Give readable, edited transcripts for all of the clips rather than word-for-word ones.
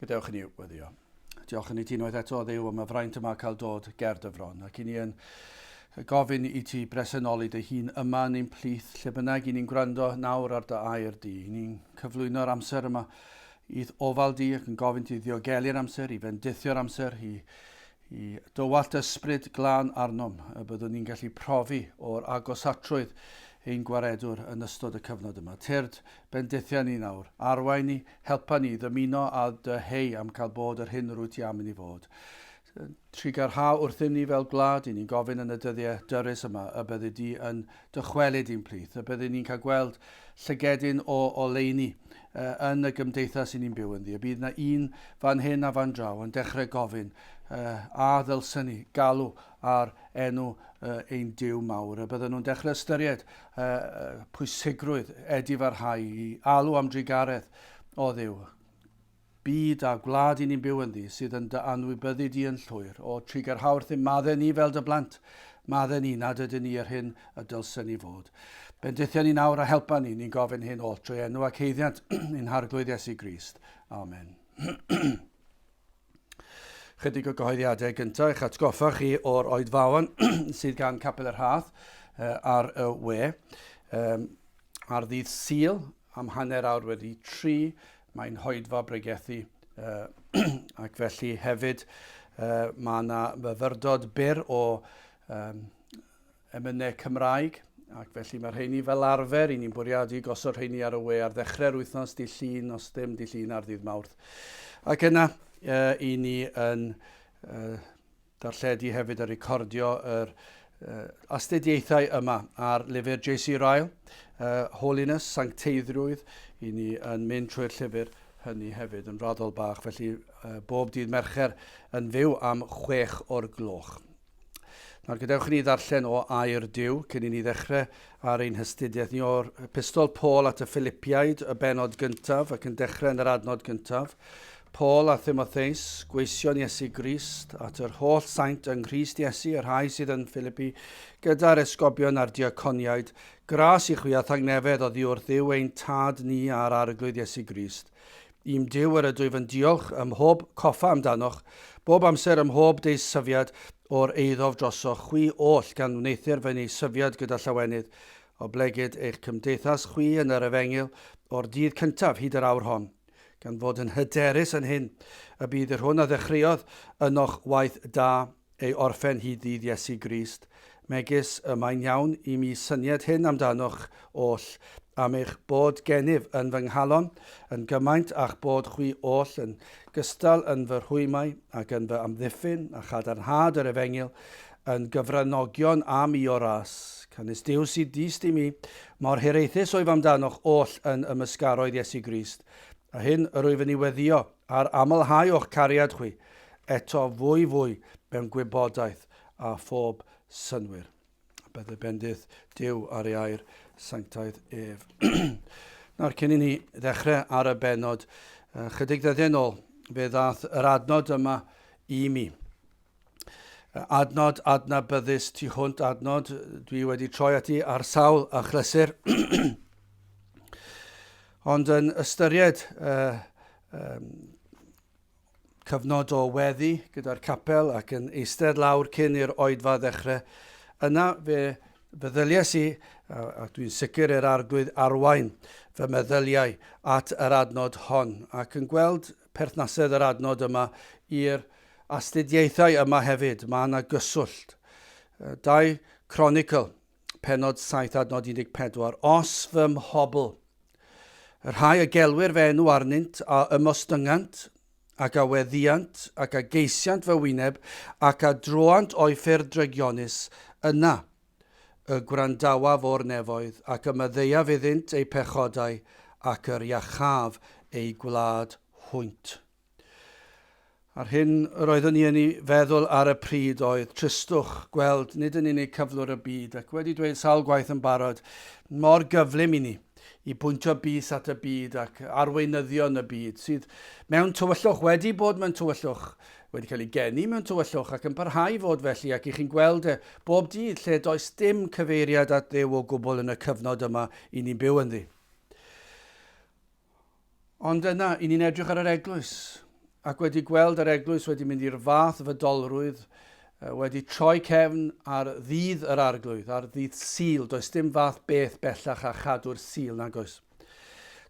Gadewch i ni weddio. Diolch yn i ti unwaith eto, Dduw, am y fraint yma cael dod ger dy fron, ac i ni yn gofyn i ti bresenoli dy hun yma yn ein plith, lle bynnag i ni'n gwrando nawr ar dy air di. I ni'n cyflwyno'r amser yma i'th ofal di ac yn gofyn ti ddiogelu'r amser, i fendithio'r amser, i, i dywallt ysbryd glân arnom, y byddwn ni'n gallu profi o'r agosatrwydd ein gwaredwr yn ystod y cyfnod yma. Tyrd, bendithia ni nawr, arwain ni, helpa ni, ddymuno a dyheu am cael bod yr hyn rwyt ti am i ni fod. Trugarha wrthym ni fel gwlad, i ni'n gofyn yn y dyddiau dyrys yma y byddi di yn dychwelyd i'n plith, y byddi ni'n cael gweld llygedyn o oleuni yn y gymdeithas i ni'n byw ynddi, y bydd na un fan hyn a fan draw yn dechrau gofyn a ddylsen ni galw ar enw ein Duw mawr, y bydden nhw'n dechrau ystyried pwysigrwydd edifarhau i alw am drugaredd o Dduw. Byd a gwlad i ni'n byw ynddi sydd yn dy anwybyddu di yn llwyr. O, trugarha wrthym, madde ni fel dy blant, madde ni nad ydyn ni yr hyn y dylsen ni fod. Bendithia ni nawr a helpa ni, ni'n gofyn hyn oll trwy enw ac haeddiant ein Harglwydd Iesu Grist. Amen. Chydig o gyhoeddiadau gyntaf i'ch atgoffa chi o'r oedfaon sydd gan Capel y Rhath ar y we. Um, ar ddydd Sul, am hanner awr wedi tri, mae'n hoedfa bregethu uh, ac felly hefyd uh, mae yna myfyrdod byr o um, emynau Cymraeg ac felly mae rheini fel arfer, i ni'n bwriadu gosod rheini ar y we ar ddechrau'r wythnos, dydd Llun, os ddim dydd Llun ar ddydd Mawrth. Ac yna, uh, i ni yn uh, darlledu hefyd a recordio yr uh, astudiaethau yma ar lyfr J.C. Ryle, uh, Holiness, Sancteiddrwydd, i ni yn mynd trwy'r llyfr hynny hefyd yn raddol bach, felly uh, bob dydd Mercher yn fyw am chwech o'r gloch. Nawr gadewch i ni ddarllen o air Duw cyn i ni ddechrau ar ein hastudiaeth ni o'r Epistol Paul at y Philipiaid, y benod gyntaf, ac yn dechrau yn yr adnod gyntaf. Paul a Thimotheus, gweision Iesu Grist, at yr holl saint yng Nghrist Iesu, y rhai sydd yn Philippi, gyda'r esgobion a'r diaconiaid, gras i chwi a thangnefedd oddi wrth Dduw ein Tad ni a'r Arglwydd Iesu Grist. I'm Duw yr ydwyf yn diolch ym mhob coffa amdanoch, bob amser ym mhob deisyfiad o'r eiddof drosoch chwi oll, gan wneuthur fy neisyfiad gyda llawenydd, oblegid eich cymdeithas chwi yn yr efengyl o'r dydd cyntaf hyd yr awr hon, gan fod yn hyderus yn hyn, y bydd yr hwn a ddechreuodd ynoch waith da ei orffen hyd ddydd Iesu Grist, megis y mae'n iawn i mi synied hyn amdanoch oll, am eich bod gennyf yn fy nghalon, yn gymaint a'ch bod chwi oll yn gystal yn fy rhwymau ac yn fy amddiffyn a chadarnhad yr efengyl, yn gyfranogion â mi o ras. Canys Duw sydd dyst i mi, mor hiraethus wyf amdanoch oll yn ymysgaroedd Iesu Grist, a hyn yr wyf yn ei weddïo, ar amlhau o'ch cariad chwi, eto fwy fwy mewn gwybodaeth a phob synnwyr. A bydde bendith Duw ar ei air sanctaidd ef. Nawr, cyn i ni ddechrau ar y benod, chydig ddyddiau nôl, fe ddath yr adnod yma i mi. Adnod adnabyddus tu hwnt adnod, dwi wedi troi ati ar sawl achlysur. Ond yn ystyried uh, um, cyfnod o weddi gyda'r capel ac yn eistedd lawr cyn i'r oedfa ddechrau, yna fe feddyliais i, ac dwi'n sicr i'r arglwydd arwain fy meddyliau at yr adnod hon, ac yn gweld perthnasedd yr adnod yma i'r astudiaethau yma hefyd, mae yna gyswllt. 2 Chronicle, penod 7 adnod 14, Os fy mhobl, y rhai y gelwir fy enw arnynt a ymostyngant, ac a weddiant, ac a geisiant fy wyneb, ac a droant o'i ffyrdd drygionus, yna y gwrandawaf o'r nefoedd, ac y maddeuaf iddynt eu pechodau, ac yr iachaf eu gwlad hwynt. A'r hyn yr oeddwn i yn ei feddwl ar y pryd oedd tristwch gweld nid yn unig cyflwr y byd, ac wedi dweud sawl gwaith yn barod, mor gyflym i ni i bwyntio bys at y byd ac arweinyddion y byd sydd mewn tywyllwch, wedi bod mewn tywyllwch, wedi cael ei geni mewn tywyllwch ac yn parhau i fod felly, ac i chi'n gweld e bob dydd lle does dim cyfeiriad at Dduw o gwbl yn y cyfnod yma i ni'n byw ynddi. Ond yna, i ni'n edrych ar yr eglwys. Ac wedi gweld yr eglwys wedi mynd i'r fath fydolrwydd, wedi troi cefn ar ddydd yr Arglwydd, ar ddydd Sul, does dim fath beth bellach â chadw'r Sul, nag oes.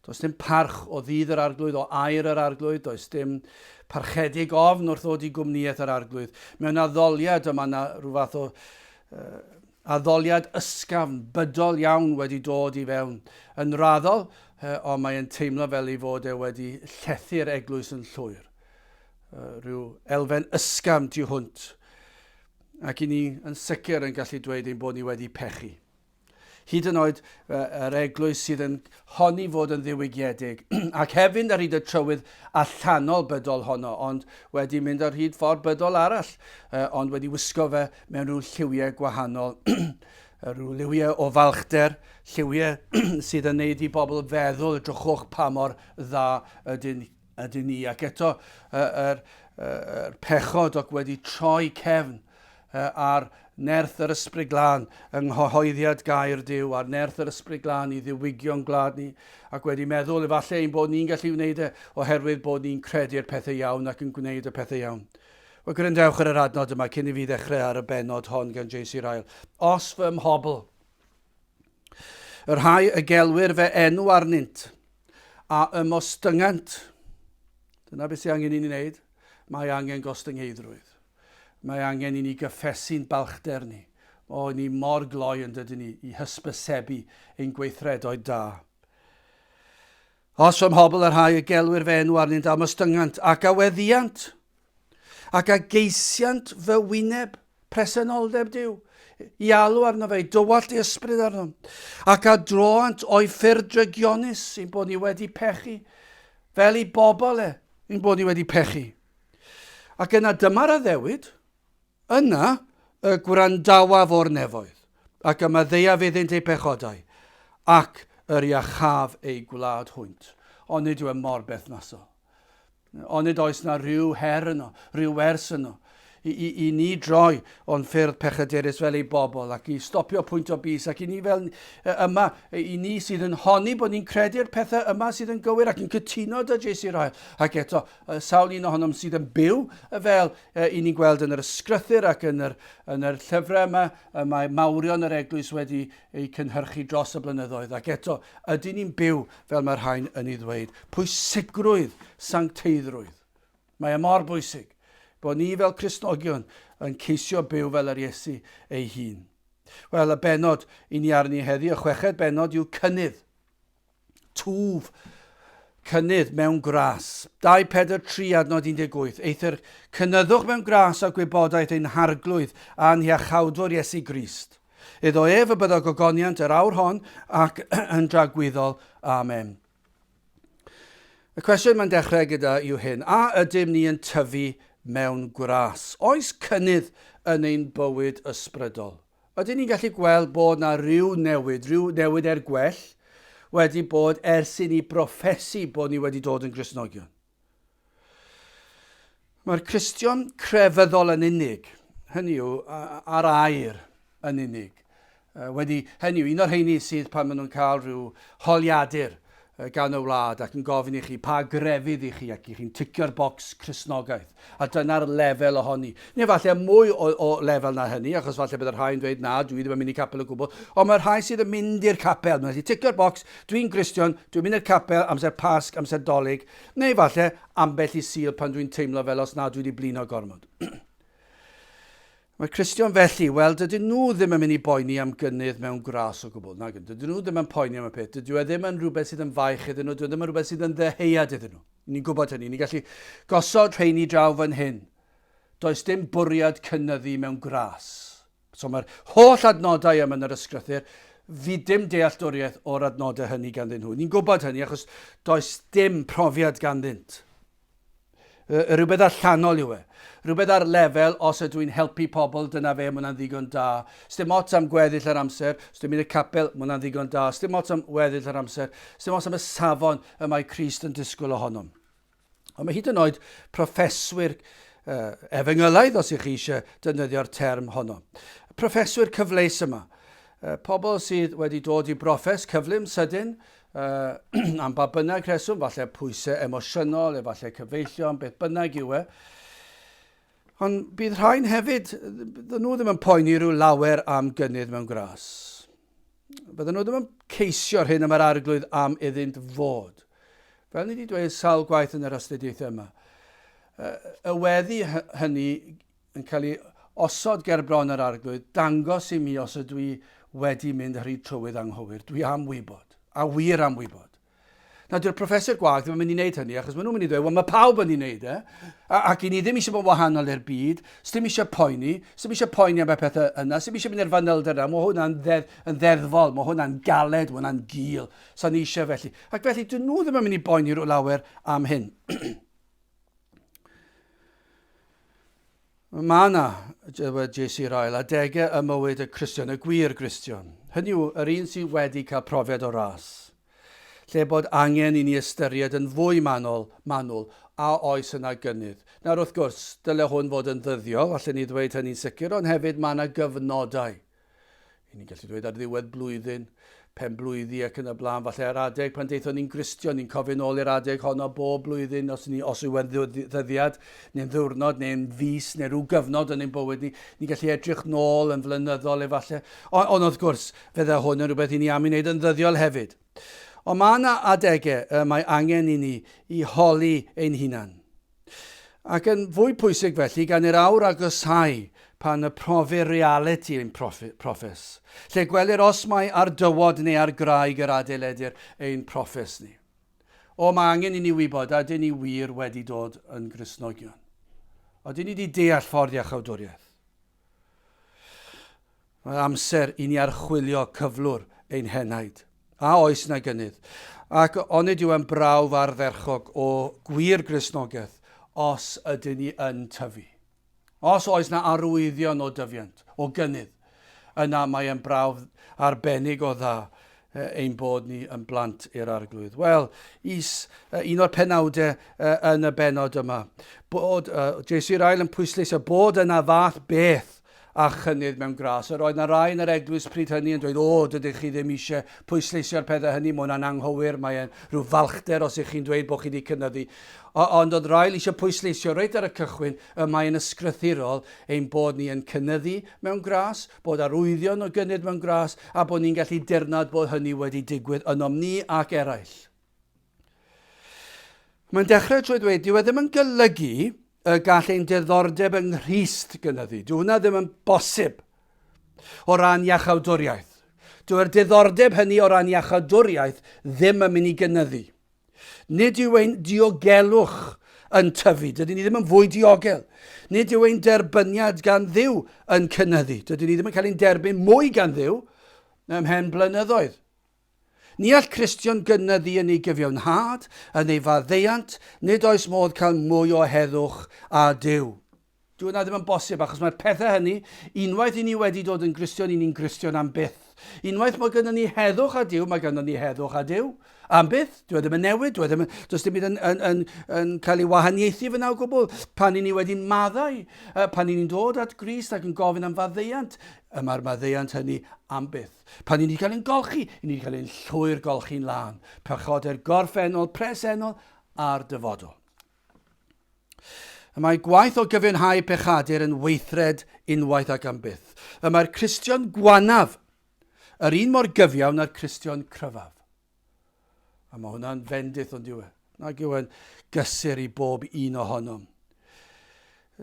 Does dim parch o ddydd yr Arglwydd, o air yr Arglwydd, does dim parchedig ofn wrth ddod i gwmnïaeth yr Arglwydd. Mewn addoliad yma yna rhyw fath o uh, addoliad ysgafn, bydol iawn wedi dod i fewn. Yn raddol, uh, ond mae'n teimlo fel ei fod e wedi llethu'r eglwys yn llwyr. Uh, rhyw elfen ysgafn tu hwnt. Ac i ni yn sicr yn gallu dweud ein bod ni wedi pechu. Hyd yn oed yr eglwys sydd yn honni fod yn ddiwygiedig, ac heb fynd ar hyd y trywydd allanol bydol honno, ond wedi mynd ar hyd ffordd bydol arall, ond wedi wisgo fe mewn rhyw lliwiau gwahanol, rhyw liwiau o falchder, lliwiau sydd yn neud i bobl feddwl, drychwch pa mor dda ydyn, ydyn ni. Ac eto, yr, yr pechod ac wedi troi cefn ar nerth yr Ysbryd Glân yng nghyhoeddiad gair Duw, ar nerth yr Ysbryd Glân i ddiwygio'n gwlad ni, ac wedi meddwl efallai ein bod ni'n gallu wneud e oherwydd bod ni'n credu'r pethau iawn ac yn gwneud y pethau iawn. Wel, gwrandewch ar yr adnod yma cyn i fi ddechrau ar y bennod hon gan J.C. Ryle. Os fy mhobl, y rhai y gelwir fe enw arnynt, a ymostyngynt, dyna beth sydd angen i ni wneud, mae angen gostyngeiddrwydd. Mae angen i ni gyffesu'n balchder ni. O, ni mor gloi yn dydyn ni i hysbysebu ein gweithredoedd da. Os fy mhobl y rhai y gelwir fy enw arnynt a ymostyngynt ac a weddiant ac a geisiant fy wyneb, presenoldeb Duw, i alw arno fe, i dywallt ei ysbryd arno, ac a droant o'i ffyrdd drygionus, ein bod ni wedi pechu, fel i bobl e, ein bod ni wedi pechu. Ac yna dyma'r addewid, yna y gwrandawaf o'r nefoedd, ac y maddeuaf iddynt eu pechodau, ac yr iachaf eu gwlad hwynt. Ond nid yw e mor berthnasol. Onid oes na rhyw her yno, rhyw wers yno, i, i, i ni droi o'n ffyrdd pechadurus fel ei bobl ac i stopio pwynt o bys ac i ni fel yma, i ni sydd yn honni bod ni'n credu'r pethau yma sydd yn gywir ac yn cytuno dy J.C. Ryle ac eto sawl un ohonom sydd yn byw fel i ni'n gweld yn yr ysgrythur ac yn yr, yn yr llyfrau yma y mae mawrion yr eglwys wedi eu cynhyrchu dros y blynyddoedd ac eto ydyn ni'n byw fel mae'r rhain yn ei ddweud. Pwysigrwydd sancteiddrwydd. Mae e mor bwysig bod ni fel Cristnogion yn ceisio byw fel yr Iesu ei hun. Wel, y bennod i ni arni heddi, y chweched bennod yw cynnydd. Twf. Cynnydd mewn gras. 2 Pedr 3 adnod 18. Eithr cynyddwch mewn gras a gwybodaeth ein harglwydd a'n hiachawdwr Iesu Grist. Iddo ef y byddo gogoniant yr awr hon ac yn dragwyddol. Amen. Y cwestiwn mae'n dechrau gyda yw hyn. A ydym ni yn tyfu mewn gwras? Oes cynnydd yn ein bywyd ysbrydol? Ydyn ni'n gallu gweld bod na rhyw newid, rhyw newid er gwell, wedi bod ers i ni broffesu bod ni wedi dod yn Gristnogion? Mae'r Cristion crefyddol yn unig, hynny yw, ar air yn unig, wedi, hynny yw, un o'r rheini sydd pan maen nhw'n cael rhyw holiadur gan y wlad ac yn gofyn i chi pa grefydd i chi ac i chi'n ticio'r bocs Cristnogaeth. A dyna'r lefel ohoni. Neu falle mwy o, o lefel na hynny, achos falle bydd y rhai yn dweud na, dwi ddim yn mynd i capel o gwbl. Ond mae'r rhai sydd yn mynd i'r capel, mae'n gallu ticio'r bocs, dwi'n Gristion, dwi'n mynd i'r capel amser Pasg, amser Dolig, Neu falle ambell i Sul pan dwi'n teimlo fel os na dwi wedi blino gormod. Mae Cristion felly, wel, dydyn nhw ddim yn mynd i boeni am gynnydd mewn gras o gwbl. Nag dydyn nhw ddim yn poeni am y peth. Dydy e ddim yn rhywbeth sydd yn faich iddyn nhw, dydy e ddim yn rhywbeth sydd yn ddyheuad iddyn nhw. Ni'n gwybod hynny, ni'n gallu gosod rheini draw fan hyn. Does dim bwriad cynyddu mewn gras. So mae'r holl adnodau yma yn yr ysgrythur, fydd dim dealltwriaeth o'r adnodau hynny ganddyn nhw. Ni'n gwybod hynny achos does dim profiad ganddynt. Rhywbeth allanol yw e. Rhywbeth ar lefel, os ydw i'n helpu pobl, dyna fe, mae hwnna'n ddigon da. Sdim ots am gweddill yr amser, os dwi'n mynd i'r capel, mae hwnna'n ddigon da. Sdim ots am weddill yr amser, sdim ots am y safon y mae Crist yn disgwyl ohonom. Ond mae hyd yn oed proffeswyr uh, efengylaidd, os ych chi eisiau defnyddio'r term honno. Proffeswyr cyfleus yma. Pobl sydd wedi dod i broffes cyflym, sydyn, am ba bynnag rheswm, falle pwysau emosiynol, efallai cyfeillion, beth bynnag yw e. Ond bydd rhain hefyd, bydden nhw ddim yn poeni rhyw lawer am gynnydd mewn gras. Bydden nhw ddim yn ceisio'r hyn y mae'r arglwydd am iddynt fod. Fel ni wedi dweud sawl gwaith yn yr astudiaethau yma, y weddi hynny yn cael ei osod ger bron yr arglwydd, dangos i mi os ydw i wedi mynd ar hyd trywydd anghywir. Dwi am wybod, a wir am wybod. Na, dyw'r professor gwag ddim yn mynd i wneud hynny, achos maen nhw'n mynd i ddweud, wel, mae pawb yn ei wneud e, ac i ni ddim eisiau bod yn wahanol i'r byd, sdim eisiau poeni, sdim eisiau poeni am y pethau yna, sdim eisiau mynd i'r fanylder yna, mae hwnna'n ddedd, yn ddeddfol, mae hwnna'n galed, mae hwnna'n gul, sa'n ni eisiau felly. Ac felly, dyn nhw ddim yn mynd i boeni rhyw lawer am hyn. Mae yna, dywed J.C. Ryle, adegau ym mywyd y Cristion, y gwir Gristion. Hynny yw, yr un sydd wedi cael profiad o ras, lle bod angen i ni ystyried yn fwy manwl, manwl a oes yna gynnydd. Nawr, wrth gwrs, dyle hwn fod yn ddyddiol, allen ni ddweud hynny'n sicr, ond hefyd mae yna gyfnodau. I ni'n gallu dweud ar ddiwedd blwyddyn, pen blwyddi ac yn y blaen, falle ar adeg pan deithon ni'n Gristion, ni'n cofio'n ôl i'r adeg honno bob blwyddyn, os, ni, os yw e'n ddyddiad, neu'n ddiwrnod, neu'n fis, neu rhyw gyfnod yn ein bywyd ni, ni'n gallu edrych nôl yn flynyddol efallai. Ond, on, wrth gwrs, fydde hwn yn rhywbeth i ni am ei wneud yn ddyddiol hefyd. Ond mae yna adegau y mae angen i ni i holi ein hunan. Ac yn fwy pwysig felly, gan i'r awr agosáu pan y profir realiti ein proffes, lle gwelir os mai ar dywod neu ar graig yr adeiledir ein proffes ni. O, mae angen i ni wybod a ydyn ni wir wedi dod yn Gristnogion. Odyn ni wedi deall ffordd iachawdwriaeth? Mae amser i ni archwilio cyflwr ein henaid. A oes 'na gynnydd? Ac onid yw e'n brawf ardderchog o gwir Gristnogaeth os ydyn ni yn tyfu? Os oes 'na arwyddion o dyfiant, o gynnydd, yna mae e'n brawf arbennig o dda ein bod ni yn blant i'r Arglwydd. Wel, is, un o'r penawdau yn y bennod yma, bod J.C. Ryle yn pwysleisio bod yna fath beth a chynnydd mewn gras. Yr oedd 'na rai yn yr eglwys pryd hynny yn dweud, o, dydych chi ddim eisiau pwysleisio'r pethau hynny, mae hwnna'n anghywir, mae e'n rhyw falchder os ych chi'n dweud bod chi wedi cynyddu. Ond oedd Ryle eisiau pwysleisio reit ar y cychwyn y mae'n ysgrythurol ein bod ni yn cynyddu mewn gras, bod arwyddion o gynnydd mewn gras, a bod ni'n gallu dirnad bod hynny wedi digwydd ynom ni ac eraill. Mae'n dechrau trwy ddweud, dyw e ddim yn golygu y gall ein diddordeb yng Nghrist gynyddu. Dyw hwnna ddim yn bosib o ran iachawdwriaeth. Dyw'r diddordeb hynny o ran iachawdwriaeth ddim yn mynd i gynyddu. Nid yw ein diogelwch yn tyfu. Dydyn ni ddim yn fwy diogel. Nid yw ein derbyniad gan Dduw yn cynyddu. Dydyn ni ddim yn cael ein derbyn mwy gan Dduw ymhen blynyddoedd. Ni all Cristion gynyddu yn ei gyfiawnhad, yn ei faddeuant, nid oes modd cael mwy o heddwch â Duw. Dyw hwnna ddim yn bosib, achos mae'r pethau hynny, unwaith i ni wedi dod yn Gristion, i ni'n Gristion am byth. Unwaith mae gynnon ni heddwch â Duw, mae gynnon ni heddwch â Duw. Am byth. Dyw e ddim yn newid, dyw e ddim yn, does dim byd yn, yn, yn, yn cael ei wahaniaethu fyna o gwbl. Pan i ni wedi'n maddau, pan i ni'n dod at Grist ac yn gofyn am faddeuant, y mae'r maddeuant hynny am byth. Pan i ni cael ein golchi, i ni cael ein llwyr golchi'n lân. Pechodau'r gorffennol, presennol a'r dyfodol. Y mae gwaith o gyfiawnhau pechadur yn weithred unwaith ac am byth. Y mae'r Cristion gwanaf yr un mor gyfiawn â'r Cristion cryfaf. A mae hwnna'n fendith ond yw e. Nag yw e'n gysur i bob un ohonom.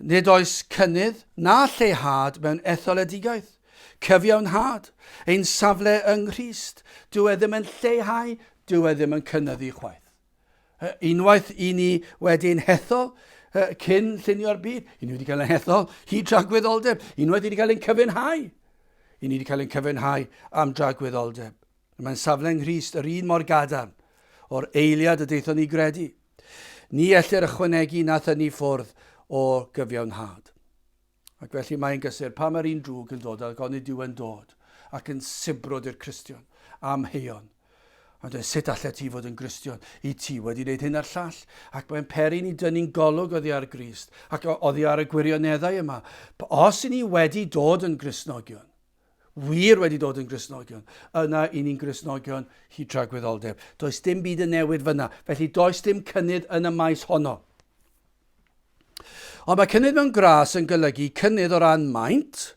Nid oes cynnydd na lleihad mewn etholedigaeth. Cyfiawnhad, ein safle yng Nghrist, dyw e ddim yn lleihau, dyw e ddim yn cynyddu chwaith. Unwaith i ni wedi ein hethol cyn llunio'r byd, i ni wedi cael ein hethol hyd dragwyddoldeb, unwaith i ni cael ein cyfiawnhau, i ni wedi cael ein cyfiawnhau am dragwyddoldeb. Mae'n safle yng Nghrist yr un mor gadarn o'r eiliad y daethon ni gredu. Ni ellir ychwanegu na thynnu ffwrdd o gyfiawnhad. Ac felly mae'n gysur pam mae'r un drwg yn dod ac onid yw e'n dod ac yn sibrwd i'r Cristion amheuon. Ond dweud, sut allet ti fod yn Gristion i ti wedi wneud hyn a'r llall? Ac mae'n peri ni dynnu'n golwg oddi ar Grist ac oddi ar y gwirioneddau yma. Os i ni wedi dod yn Gristnogion, wir wedi dod yn Gristnogion, yna i ni'n Gristnogion hyd tragwyddoldeb. Does dim byd yn newid fyna, felly does dim cynnydd yn y maes honno. Ond mae cynnydd mewn gras yn golygu cynnydd o ran maint,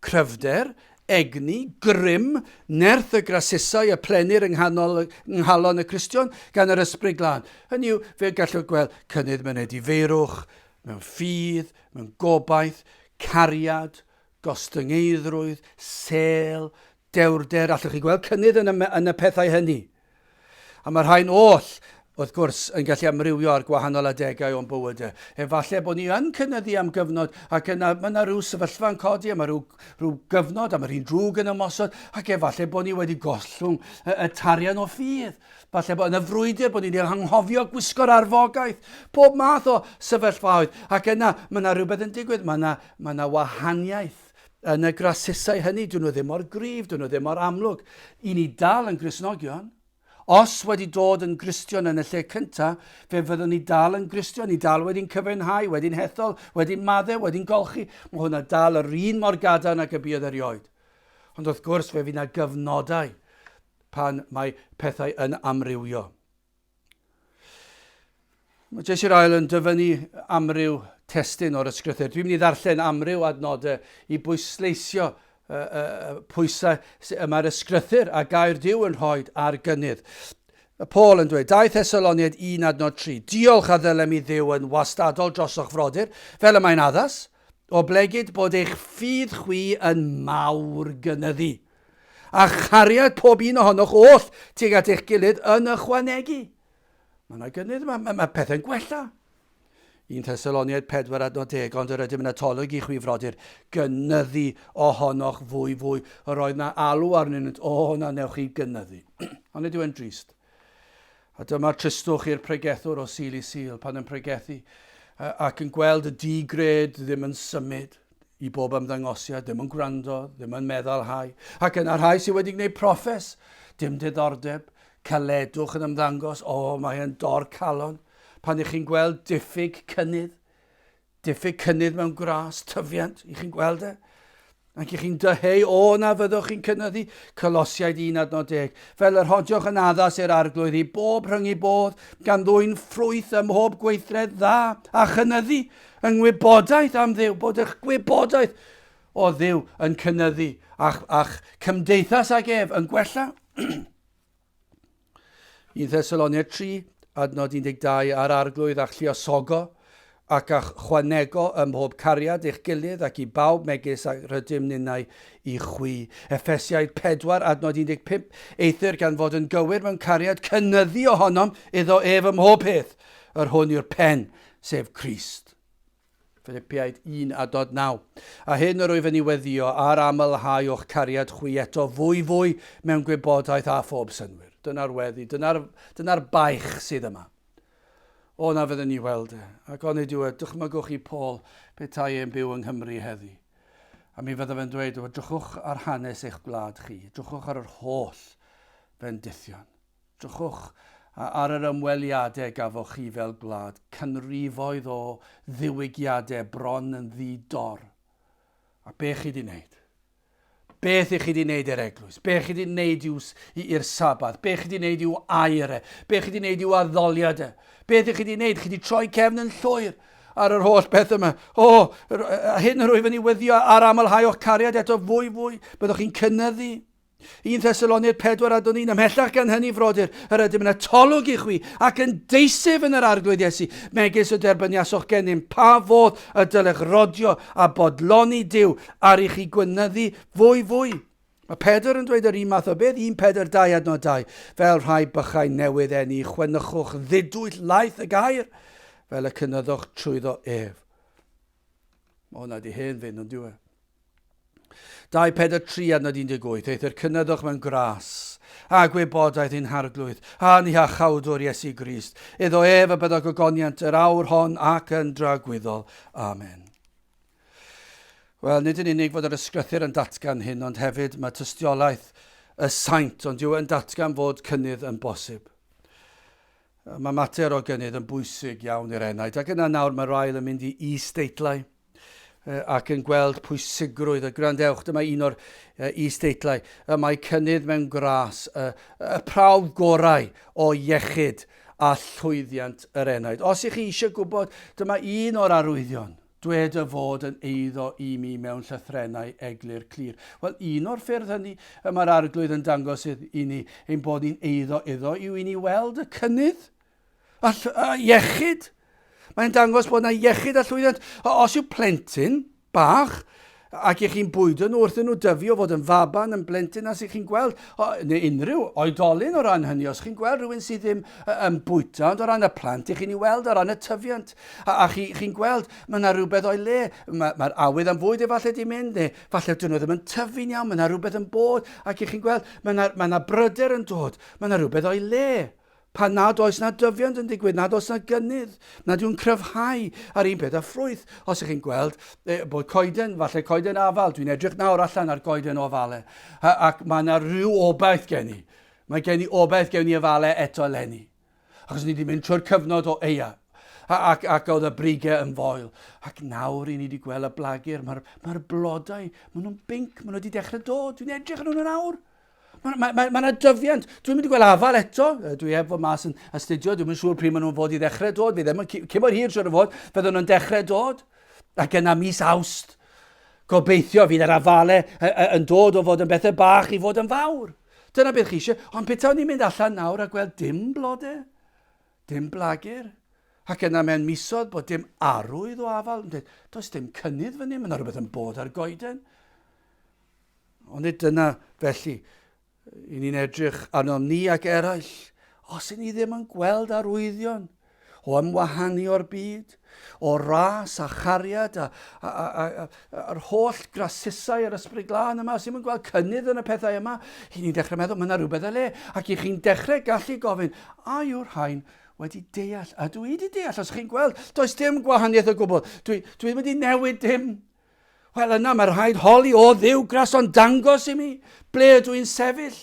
cryfder, egni, grym, nerth y grasusau y plenir yng nghanol, yng nghalon y Cristion gan yr Ysbryd Glân. Hynny yw, fe gallwch gweld cynnydd mewn edifeirwch, mewn ffydd, mewn gobaith, cariad, gostyngeiddrwydd, sêl, dewrder, allwch chi gweld cynnydd yn y, yn y pethau hynny. A mae rhain oll, wrth gwrs, yn gallu amrywio ar gwahanol adegau o'n bywydau. Efallai bod ni yn cynyddu am gyfnod ac yna mae yna rhyw sefyllfa yn codi a mae rhyw, rhyw gyfnod a mae rhywun drwg yn ymosod ac efallai bod ni wedi gollwng y, y tarian o ffydd. Falle bod yn y frwydr bod ni wedi anghofio gwisgo'r arfogaeth. Pob math o sefyllfaoedd. Ac yna mae yna rhywbeth yn digwydd. Mae yna, mae yna wahaniaeth yn y grasusau hynny, dyn nhw ddim mor gryf, dyn nhw ddim mor amlwg. I ni dal yn Gristnogion. Os wedi dod yn Gristion yn y lle cyntaf, fe fyddwn ni dal yn Gristion, ni dal wedi'n cyfiawnhau, wedi'n hethol, wedi'n maddau, wedi'n golchi. Mae hwnna dal yr un mor gadarn ag y buodd erioed. Ond wrth gwrs, fe fydd yna gyfnodau pan mae pethau yn amrywio. Mae Jesse Ryle yn dyfynnu amryw testun o'r ysgrythur. Dwi'n mynd i ddarllen amryw adnodau i bwysleisio y, y, y pwysau y mae'r ysgrythur a gair Duw yn rhoi ar gynnydd. Paul yn dweud, 2 Thessaloniaid 1 adnod 3, Diolch a ddylem i Dduw yn wastadol drosoch frodyr, fel y mae'n addas, oblegid bod eich ffydd chwi yn mawr gynyddu, a chariad pob un ohonoch oll tuag at eich gilydd yn ychwanegu. Mae yna gynnydd, mae, mae, mae pethau'n gwella. 1 Thessaloniaid 4 adnod 10, ond yr ydym yn atolwg i chwi frodyr, gynyddu ohonoch fwy fwy. Yr oedd na alw arnyn nhw, o na newch chi gynyddu. Ond nid yw e'n drist. A dyma'r tristwch i'r pregethwr o Sul i Sul pan yn pregethu ac yn gweld y di-gred ddim yn symud i bob ymddangosiad, ddim yn gwrando, ddim yn meddalhau. Ac yna rhai sydd wedi gwneud proffes, dim diddordeb, Caledwch yn ymddangos, o, mae e'n dor calon. Pan ych chi'n gweld diffyg cynnydd, diffyg cynnydd mewn gras, tyfiant, ych chi'n gweld e? Ac ych chi'n dyheu, o na fyddwch chi'n cynyddu, Colosiaid 1 adnod 10. Fel yr hodiwch yn addas i'r arglwydd i bob rhyngu bodd, gan ddwyn ffrwyth ym mhob gweithred dda, a chynyddu yng ngwybodaeth am Dduw, bod eich gwybodaeth o Dduw yn cynyddu, a'ch, a'ch cymdeithas ag ef yn gwella. 1 Thessaloniaid 3, adnod 12, a'r arglwydd a'ch lluosogo, ac a'ch chwanego ym mhob cariad i'ch gilydd ac i bawb megis ag rydym ninnau i chwi. Effesiaid 4, adnod 15, eithr gan fod yn gywir mewn cariad cynyddu ohonom iddo ef ym mhob peth, yr hwn yw'r pen, sef Crist. Philipiaid 1 a dod 9. A hyn yr wyf yn ei weddio ar amlhau o'ch cariad chwi eto fwy fwy mewn gwybodaeth a phob synnwyr. Dyna'r weddi, dyna'r dyna baich sydd yma. O na fyddwn ni weld e. Ac onid yw e, dychmygwch i Paul petai e'n byw yng Nghymru heddi. A mi fydda fe'n dweud, drychwch ar hanes eich gwlad chi, drychwch ar yr holl fendithion. Drychwch ar yr ymweliadau gafoch chi fel gwlad, canrifoedd o ddiwygiadau bron yn ddi-dor. A be chi di wneud? Beth i chi di wneud i'r eglwys? Be chi di wneud i'r Sabath? Be chi di wneud i'w air e? Be chi di wneud i'w addoliad e? Beth i chi di wneud? Chi di troi cefn yn llwyr ar yr holl beth yma. O, a hyn yr wyf yn ei weddio ar amlhau o'ch cariad eto fwy fwy. Byddwch chi'n cynyddu. 1 Thessaloniaid 4 adnod 1, Ymhellach gan hynny, frodyr, yr ydym yn atolwg i chwi, ac yn deisyf yn yr Arglwydd Iesu, megis y derbyniasoch gennym, pa fodd y dylech rodio a bodloni Duw ar i chi gwynyddu fwy fwy. Mae Pedr yn dweud yr un math o beth, 1 Pedr 2 adnod 2, fel rhai bychain newydd eni, chwenychwch ddidwyll laeth y gair, fel y cynyddwch trwyddo ef. Mae hwnna di hen fynd, ond diw e. 2 Pedr 3 adnod 18, Eithr cynyddwch mewn gras a gwybodaeth ein harglwydd a'n hiachawdwr Iesu Grist. Iddo ef y byddo gogoniant yr awr hon ac yn dragwyddol. Amen. Wel, nid yn unig fod yr ysgrythur yn datgan hyn, ond hefyd mae tystiolaeth y saint, ond yw yn datgan fod cynnydd yn bosib. Mae mater o gynnydd yn bwysig iawn i'r enaid, ac yna nawr mae Ryle yn mynd i is-deitlau. Ac yn gweld pwysigrwydd y gwrandewch, dyma un o'r is-deitlau, y mae cynnydd mewn gras, y, y prawf gorau o iechyd a llwyddiant yr enaid. Os ych chi eisiau gwybod, dyma un o'r arwyddion. Dwed y fod yn eiddo i mi mewn llythrennau eglur clir. Wel, un o'r ffyrdd hynny y mae'r Arglwydd yn dangos i ni ein bod ni'n eiddo iddo yw i ni weld y cynnydd a, a iechyd. Mae'n dangos bod yna iechyd a llwyddiant. Os yw plentyn bach ac i chi'n bwydo nhw wrth nhw dyfu o fod yn faban, yn blentyn, as i chi'n gweld, o, neu unrhyw oedolyn o ran hynny, os chi'n gweld rhywun sydd ddim yn bwyta, ond o ran y plant, i chi'n ei weld o ran y tyfiant, a, a chi'n chi gweld, mae yna rhywbeth o'i le, mae'r ma awydd am fwyd efallai di mynd, neu falle dyn nhw ddim yn tyfu'n iawn, mae yna rhywbeth yn bod, ac i chi'n gweld, mae yna, mae yna bryder yn dod, mae yna rhywbeth o'i le. Pan nad oes na dyfiant yn digwydd, nad oes na gynnydd, nad yw'n cryfhau ar un peth a ffrwyth. Os ych chi'n gweld e, bod coeden, falle coeden afal, dwi'n edrych nawr allan ar goeden o afale, ac mae yna rhyw obaith gen i. Mae gen i obaith gen i afale eto eleni. Achos ni wedi mynd trwy'r cyfnod o eia. Ac, ac oedd y brigau yn foel. Ac nawr i ni wedi gweld y blagur, mae'r mae blodau, maen nhw'n binc, maen nhw wedi dechrau dod. Dwi'n edrych ar nhw'n awr. Mae ma, ma, ma yna dyfiant. Dwi'n mynd i gweld afal eto. Dwi heb fod mas yn astudio. Dwi'n yn siŵr pryd maen nhw'n fod i ddechrau dod. Fi ddim yn cyn mor hir siŵr o fod. Fydden nhw'n dechrau dod. Ac yna mis Awst. Gobeithio fydd yr afale yn dod o fod yn bethau bach i fod yn fawr. Dyna beth chi eisiau. Ond petawn ni'n mynd allan nawr a gweld dim blodau, dim blagur, ac yna mewn misoedd bod dim arwydd o afal, yn dweud, does dim cynnydd fan hyn, mae yna rhywbeth yn bod ar goeden. Ond nid dyna felly i ni'n edrych arnom ni ac eraill, os i ni ddim yn gweld arwyddion o ymwahanu o'r byd, o ras a chariad a, a, a, a, a, a'r holl grasusau yr ysbryd glân yma, os ddim yn gweld cynnydd yn y pethau yma, i ni'n dechrau meddwl, mae yna rhywbeth o le, ac i chi'n dechrau gallu gofyn, a yw'r rhain wedi deall? A dwi wedi deall, os chi'n gweld, does dim gwahaniaeth o gwbl, dwi, dwi wedi newid dim. Wel yna mae rhaid holi o Dduw gras ond dangos i mi ble ydw i'n sefyll.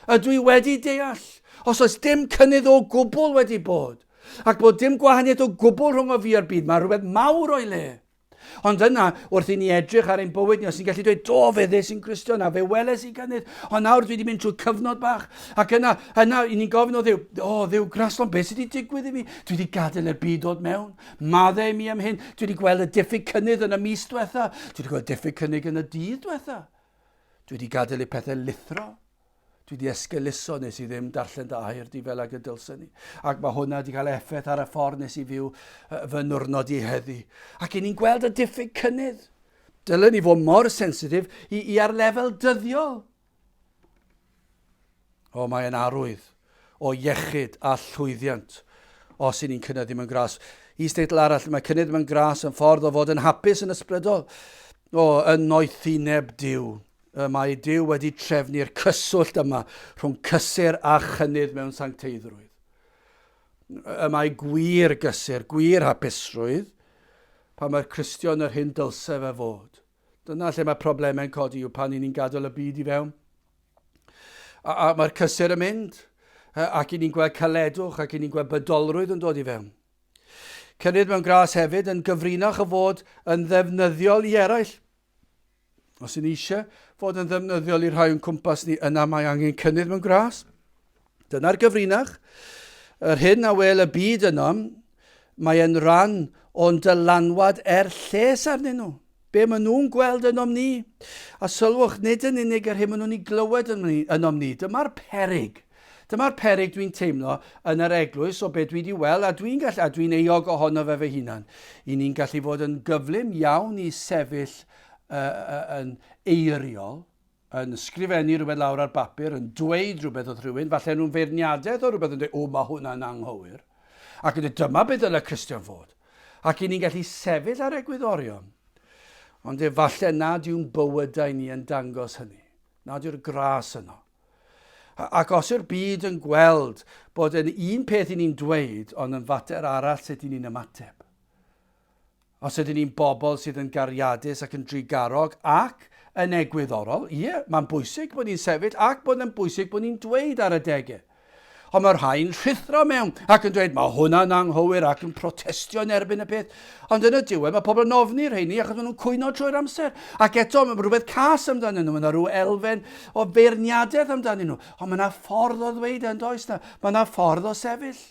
Ydw i wedi deall? Os oes dim cynnydd o gwbl wedi bod, ac bod dim gwahaniaeth o gwbl rhwng o fi a'r byd, mae rhywbeth mawr o'i le. Ond yna, wrth i ni edrych ar ein bywyd ni, os ni'n gallu dweud, do, fe ddes i'n Gristion a fe weles i gynnydd, ond nawr dwi wedi mynd trwy cyfnod bach, ac yna, yna, i ni'n gofyn o Dduw, o, Dduw graslon, beth sydd wedi digwydd i mi? Dwi wedi gadael i'r byd dod mewn. Maddau i mi am hyn. Dwi wedi gweld y diffyg cynnydd yn y mis diwetha. Dwi wedi gweld diffyg cynnydd yn y dydd diwetha. Dwi wedi gadael i pethau lithro. Dwi wedi esgeuluso nes i ddim darllen dy air di fel ag y dylsen ni. Ac mae hwnna wedi cael effaith ar y ffordd nes i fyw fy nwrnod i heddi. Ac i ni'n gweld y diffyg cynnydd. Dylen ni fod mor sensitif i, i ar lefel dyddiol. O, mae'n arwydd o iechyd a llwyddiant os y'n ni'n cynyddu mewn gras. Is-deitl arall, mae cynnydd mewn gras yn ffordd o fod yn hapus yn ysbrydol. O, yn noethineb Duw. Y mae Duw wedi trefnu'r cyswllt yma rhwng cysur a chynnydd mewn sancteiddrwydd. Y mae gwir gysur, gwir hapusrwydd, pan mae'r Cristion yr hyn dylse fe fod. Dyna lle mae problemau'n codi yw pan i ni'n gadael y byd i fewn. A, a mae'r cysur yn mynd, ac i ni'n gweld caledwch ac i ni'n gweld bydolrwydd yn dod i fewn. Cynnydd mewn gras hefyd yn gyfrinach o fod yn ddefnyddiol i eraill. Os y'n eisiau fod yn ddefnyddiol i'r rhai o'n cwmpas ni, yna mae angen cynnydd mewn gras. Dyna'r gyfrinach. Yr hyn a wel y byd yno, mae e'n rhan o'n dylanwad er lles arnyn nhw. Be maen nhw'n gweld ynom ni. A sylwch, nid yn unig yr hyn maen nhw'n ei glywed ynom ni. Dyma'r perig. Dyma'r perig dwi'n teimlo yn yr eglwys o be dwi wedi weld, a dwi'n gallu, a dwi'n euog ohono fe fy hunan. I ni'n gallu fod yn gyflym iawn i sefyll uh, uh, yn eiriol, yn ysgrifennu rhywbeth lawr ar bapur, yn dweud rhywbeth wrth rhywun, falle nhw'n feirniadaeth o rhywbeth yn dweud, o, mae hwnna'n anghywir. Ac yn dweud, dyma beth dylai Cristion fod. Ac i ni'n gallu sefyll ar egwyddorion, ond efallai nad yw'n bywydau ni yn dangos hynny, nad yw'r gras yno. Ac os yw'r byd yn gweld bod yn un peth i ni'n dweud, ond yn fater arall sut i ni'n ymateb. Os ydyn ni'n bobl sydd yn gariadus ac yn drugarog ac yn egwyddorol, ie, mae'n bwysig bod ni'n sefyll ac bod yn bwysig bod ni'n dweud ar adegau. Ond mae rhai'n rhuthro mewn ac yn dweud mae hwnna'n anghywir ac yn protestio yn erbyn y peth. Ond yn y diwedd mae pobl yn ofni rheini achos maen nhw'n cwyno trwy'r amser. Ac eto mae rhywbeth cas amdanyn nhw, mae yna rhyw elfen o feirniadaeth amdanyn nhw. Ond mae yna ffordd o ddweud e, yn does na? Mae yna ffordd o sefyll.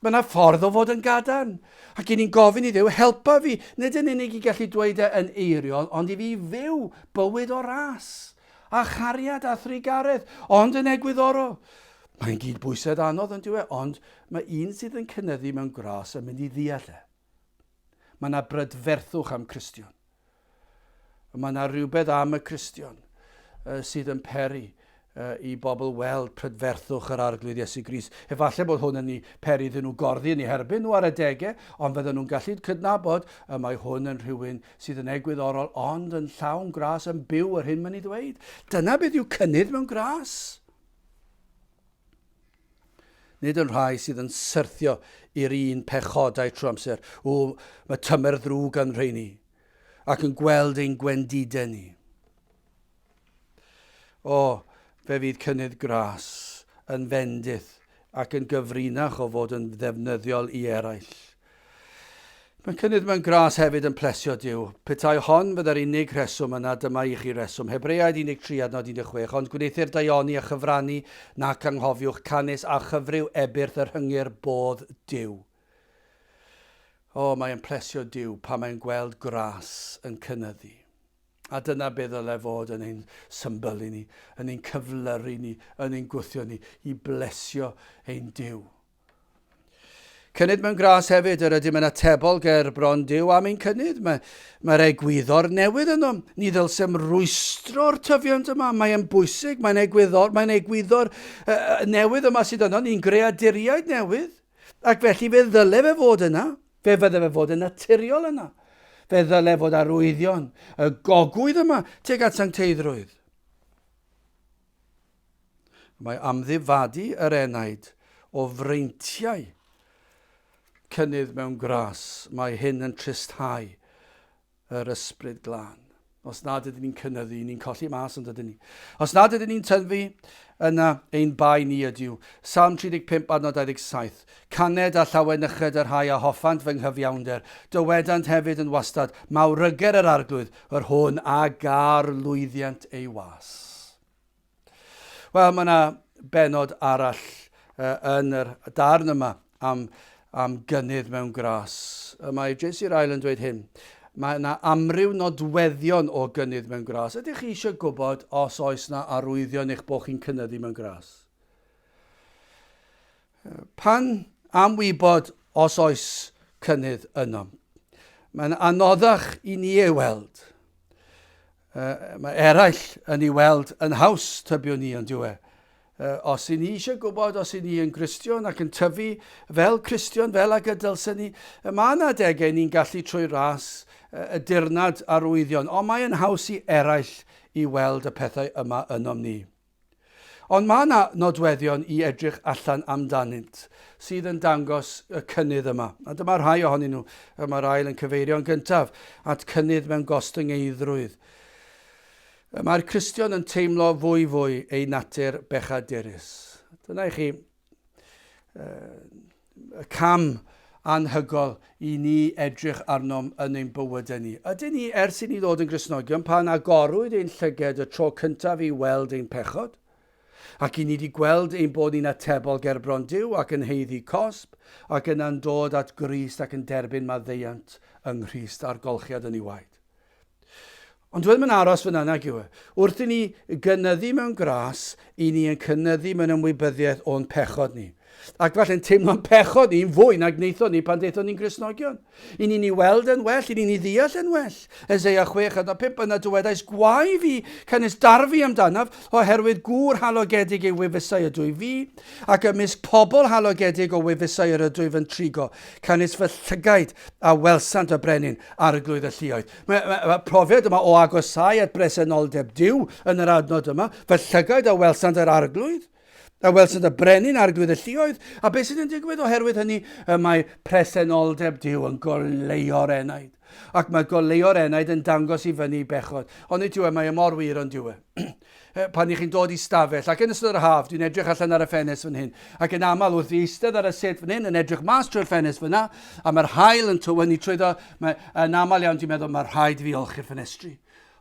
Mae yna ffordd o fod yn gadarn. Ac i ni'n gofyn i Dduw, helpa fi, nid yn unig i gallu dweud e yn eiriol, ond i fi fyw bywyd o ras, a chariad a thrugaredd, ond yn egwyddorol. Mae'n gyd-bwysedd anodd yn dyw e, ond mae un sydd yn cynyddu mewn gras yn mynd i ddeall e. Mae yna brydferthwch am Cristion. Mae yna rhywbeth am y Cristion sydd yn peri i bobl weld prydferthwch yr Arglwydd Iesu Grist. Efallai bod hwn yn ei peri iddyn nhw gorddi yn eu herbyn nhw ar adegau, ond fydden nhw'n gallu cydnabod y mae hwn yn rhywun sydd yn egwyddorol ond yn llawn gras yn byw yr hyn mae'n ei ddweud. Dyna beth yw cynnydd mewn gras. Nid yn rhai sydd yn syrthio i'r un pechodau trwy amser. O, mae tymer ddrwg gan rheini, ac yn gweld ein gwendidau ni. O, fe fydd cynnydd gras yn fendith ac yn gyfrinach o fod yn ddefnyddiol i eraill. Mae cynnydd mewn gras hefyd yn plesio Duw. Petai hon fydde'r unig rheswm yna, dyma i chi reswm. Hebreaid 13 adnod 16, Ond gwneuthur daioni a chyfrannu nac anghofiwch canys a chyfryw ebyrth yr hyngir bodd Duw. O, mae yn plesio Duw pan mae'n gweld gras yn cynyddu. A dyna be ddylai fod yn ein symbylu ni, yn ein cyflyru ni, yn ein gwthio ni i blesio ein Duw. Cynnydd mewn gras hefyd, yr ydym yn atebol ger bron Duw am ein cynnydd. Mae'r mae egwyddor newydd yno. Ni ddylsem rwystro'r tyfiant yma. Mae'n bwysig, mae'n egwyddor, mae'n egwyddor uh, newydd yma sydd yno. Ni'n greaduriaid newydd. Ac felly fe ddyle fe fod yna. Fe fydde fe fod yn naturiol yna. Fe ddyle fod arwyddion y gogwydd yma tuag at sancteiddrwydd. Mae amddifadu yr enaid o freintiau cynnydd mewn gras, mae hyn yn tristhau yr ysbryd glân. Os nad ydyn ni'n cynyddu, ni'n colli mas ond ydyn ni. Os nad ydyn ni'n tyfu, yna ein bai ni ydyw. Salm 35 adnod 27. Caned a llawenyched y rhai a hoffant fy nghyfiawnder. Dywedant hefyd yn wastad, mawryger yr arglwydd, yr hwn a gar lwyddiant ei was. Wel, mae yna benod arall uh, yn yr darn yma am, am gynnydd mewn gras. Mae J.C. Ryle yn dweud hyn. Mae yna amryw nodweddion o gynnydd mewn gras. Ydych chi eisiau gwybod os oes yna arwyddion eich bod chi'n cynyddu mewn gras? Pan am wybod os oes cynnydd yno? Mae'n anoddach i ni ei weld. Uh, mae eraill yn ei weld yn haws, tybiwn ni, ond yw e. Uh, os i ni eisiau gwybod os i ni yn Gristion ac yn tyfu fel Cristion, fel ag y dylsen ni, mae yna adegau ni'n gallu trwy ras y dirnad arwyddion, ond mae yn haws i eraill i weld y pethau yma ynom ni. Ond mae yna nodweddion i edrych allan amdanynt sydd yn dangos y cynnydd yma. A dyma rhai ohonyn nhw. Y mae'r ail yn cyfeirio yn gyntaf at cynnydd mewn gostyngeiddrwydd. Mae'r Cristion yn teimlo fwy fwy ei natur bechadurus. Dyna i chi y cam anhygol i ni edrych arnom yn ein bywydau ni. Ydyn ni, ers i ni ddod yn Gristnogion, pan agorwyd ein llyged y tro cyntaf i weld ein pechod, ac i ni wedi gweld ein bod ni'n atebol gerbron Duw ac yn haeddu cosb, ac yna'n dod at Grist ac yn derbyn maddeuant yng Nghrist a'r golchiad yn ei waed. Ond dwi ddim yn aros fyna, nag yw e. Wrth i ni gynyddu mewn gras, i ni yn cynyddu mewn ymwybyddiaeth o'n pechod ni. Ac falle'n teimlo'n pechod ni'n fwy nag wnaethon ni pan daethon ni'n Gristnogion. I ni'n ei weld yn well, i ni'n ei ddeall yn well. Eseia 6 adnod 5, yna dywedais, gwae fi, canys darfu amdanaf, oherwydd gŵr halogedig ei wefusau ydw i fi, ac ymysg pobl halogedig o wefusau yr ydwyf yn trigo, canys fy llygaid a welsant y brenin, arglwydd y lluoedd. Mae, mae, mae profiad yma o agosau at bresenoldeb Duw yn yr adnod yma. Fy llygaid a welsant yr arglwydd, a welsant y brenin arglwydd y lluoedd. A beth sydd yn digwydd oherwydd hynny? Y mae presenoldeb Duw yn goleuo'r enaid. Ac mae goleuo'r enaid yn dangos i fyny bechod. Ond nid yw e, mae e mor wir ond yw e. Pan i chi'n dod i stafell, ac yn ystod yr haf, dwi'n edrych allan ar y ffenest fan hyn, ac yn aml wrth i eistedd ar y set fan hyn, yn edrych mas trwy'r ffenest fyna, a mae'r haul yn tywynnu trwyddo, mae, yn aml iawn dwi'n meddwl mae rhaid i fi olchi'r ffenestri.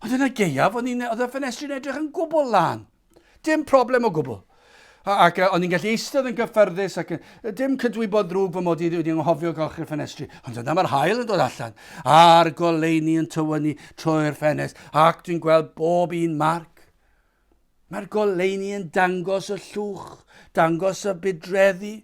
Ond yn y gaeaf, oedd y ffenestri'n edrych yn gwbl lân. Dim problem o gwbl. Ac o'n i'n gallu eistedd yn gyffyrddus ac dim cydwybod ddrwg fy mod i wedi anghofio golchi'r ffenestri. Ond yna mae'r haul yn dod allan a'r goleuni yn tywynnu trwy'r ffenest ac dwi'n gweld bob un marc. Mae'r goleuni yn dangos y llwch, dangos y budreddi,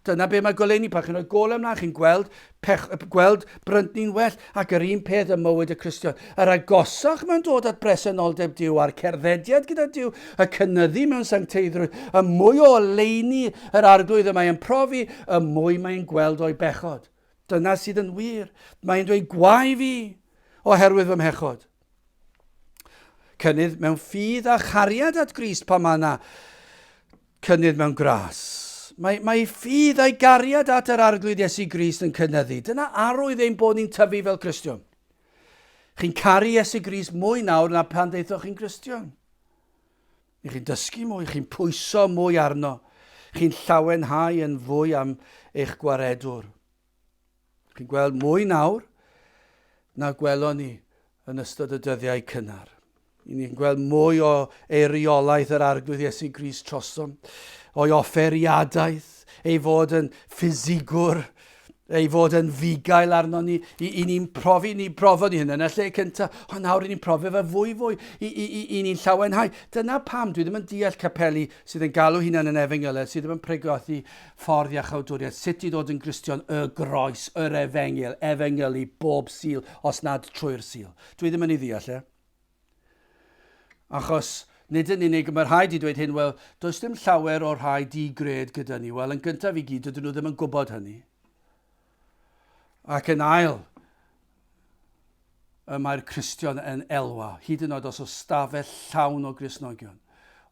Dyna be mae goleuni, pan chi'n rhoi golau ymlaen, chi'n gweld, pech, gweld bryntni'n well, ac yr un peth ym mywyd y Cristion. Yr agosach mae'n dod at bresenoldeb Duw a'r cerddediad gyda Duw, y cynyddu mewn sancteiddrwydd, y mwy o oleuni yr arglwydd y mae'n profi, y mwy mae'n gweld o'i bechod. Dyna sydd yn wir. Mae'n dweud, gwae fi, oherwydd fy mhechod. Cynnydd mewn ffydd a chariad at Grist pan mae yna Cynnydd mewn gras. Mae, mae ei ffydd a'i gariad at yr Arglwydd Iesu Grist yn cynyddu. Dyna arwydd ein bod ni'n tyfu fel Cristion. Chi'n caru Iesu Grist mwy nawr na pan ddeithoch chi'n Gristion. Chi'n dysgu mwy, chi'n pwyso mwy arno. Chi'n llawenhau yn fwy am eich gwaredwr. Chi'n gweld mwy nawr na gwelon ni yn ystod y dyddiau cynnar. I ni'n gweld mwy o eiriolaeth yr Arglwydd Iesu Grist trosom, o'i offeriadaeth, ei fod yn ffisigwr, ei fod yn fugail arno ni. I, i ni'n profi, ni brofod ni hynny yn y lle cyntaf, ond nawr i ni'n profi fe fwy fwy, i, i, i, i ni'n llawenhau. Dyna pam dwi ddim yn deall capeli sydd yn galw hunan yn efengylau, sydd ddim yn pregethu ffordd iachawdwriaeth, sut i ddod yn Gristion, y groes, yr efengyl, efengylu bob Sul, os nad trwy'r Sul. Dwi ddim yn ei ddeall e. Achos nid yn unig, mae rhaid i dweud hyn, wel, does dim llawer o'r rhai di-gred gyda ni. Wel, yn gyntaf i gyd, dydyn nhw ddim yn gwybod hynny. Ac yn ail, y mae'r Cristion yn elwa, hyd yn oed os oes stafell llawn o Gristnogion.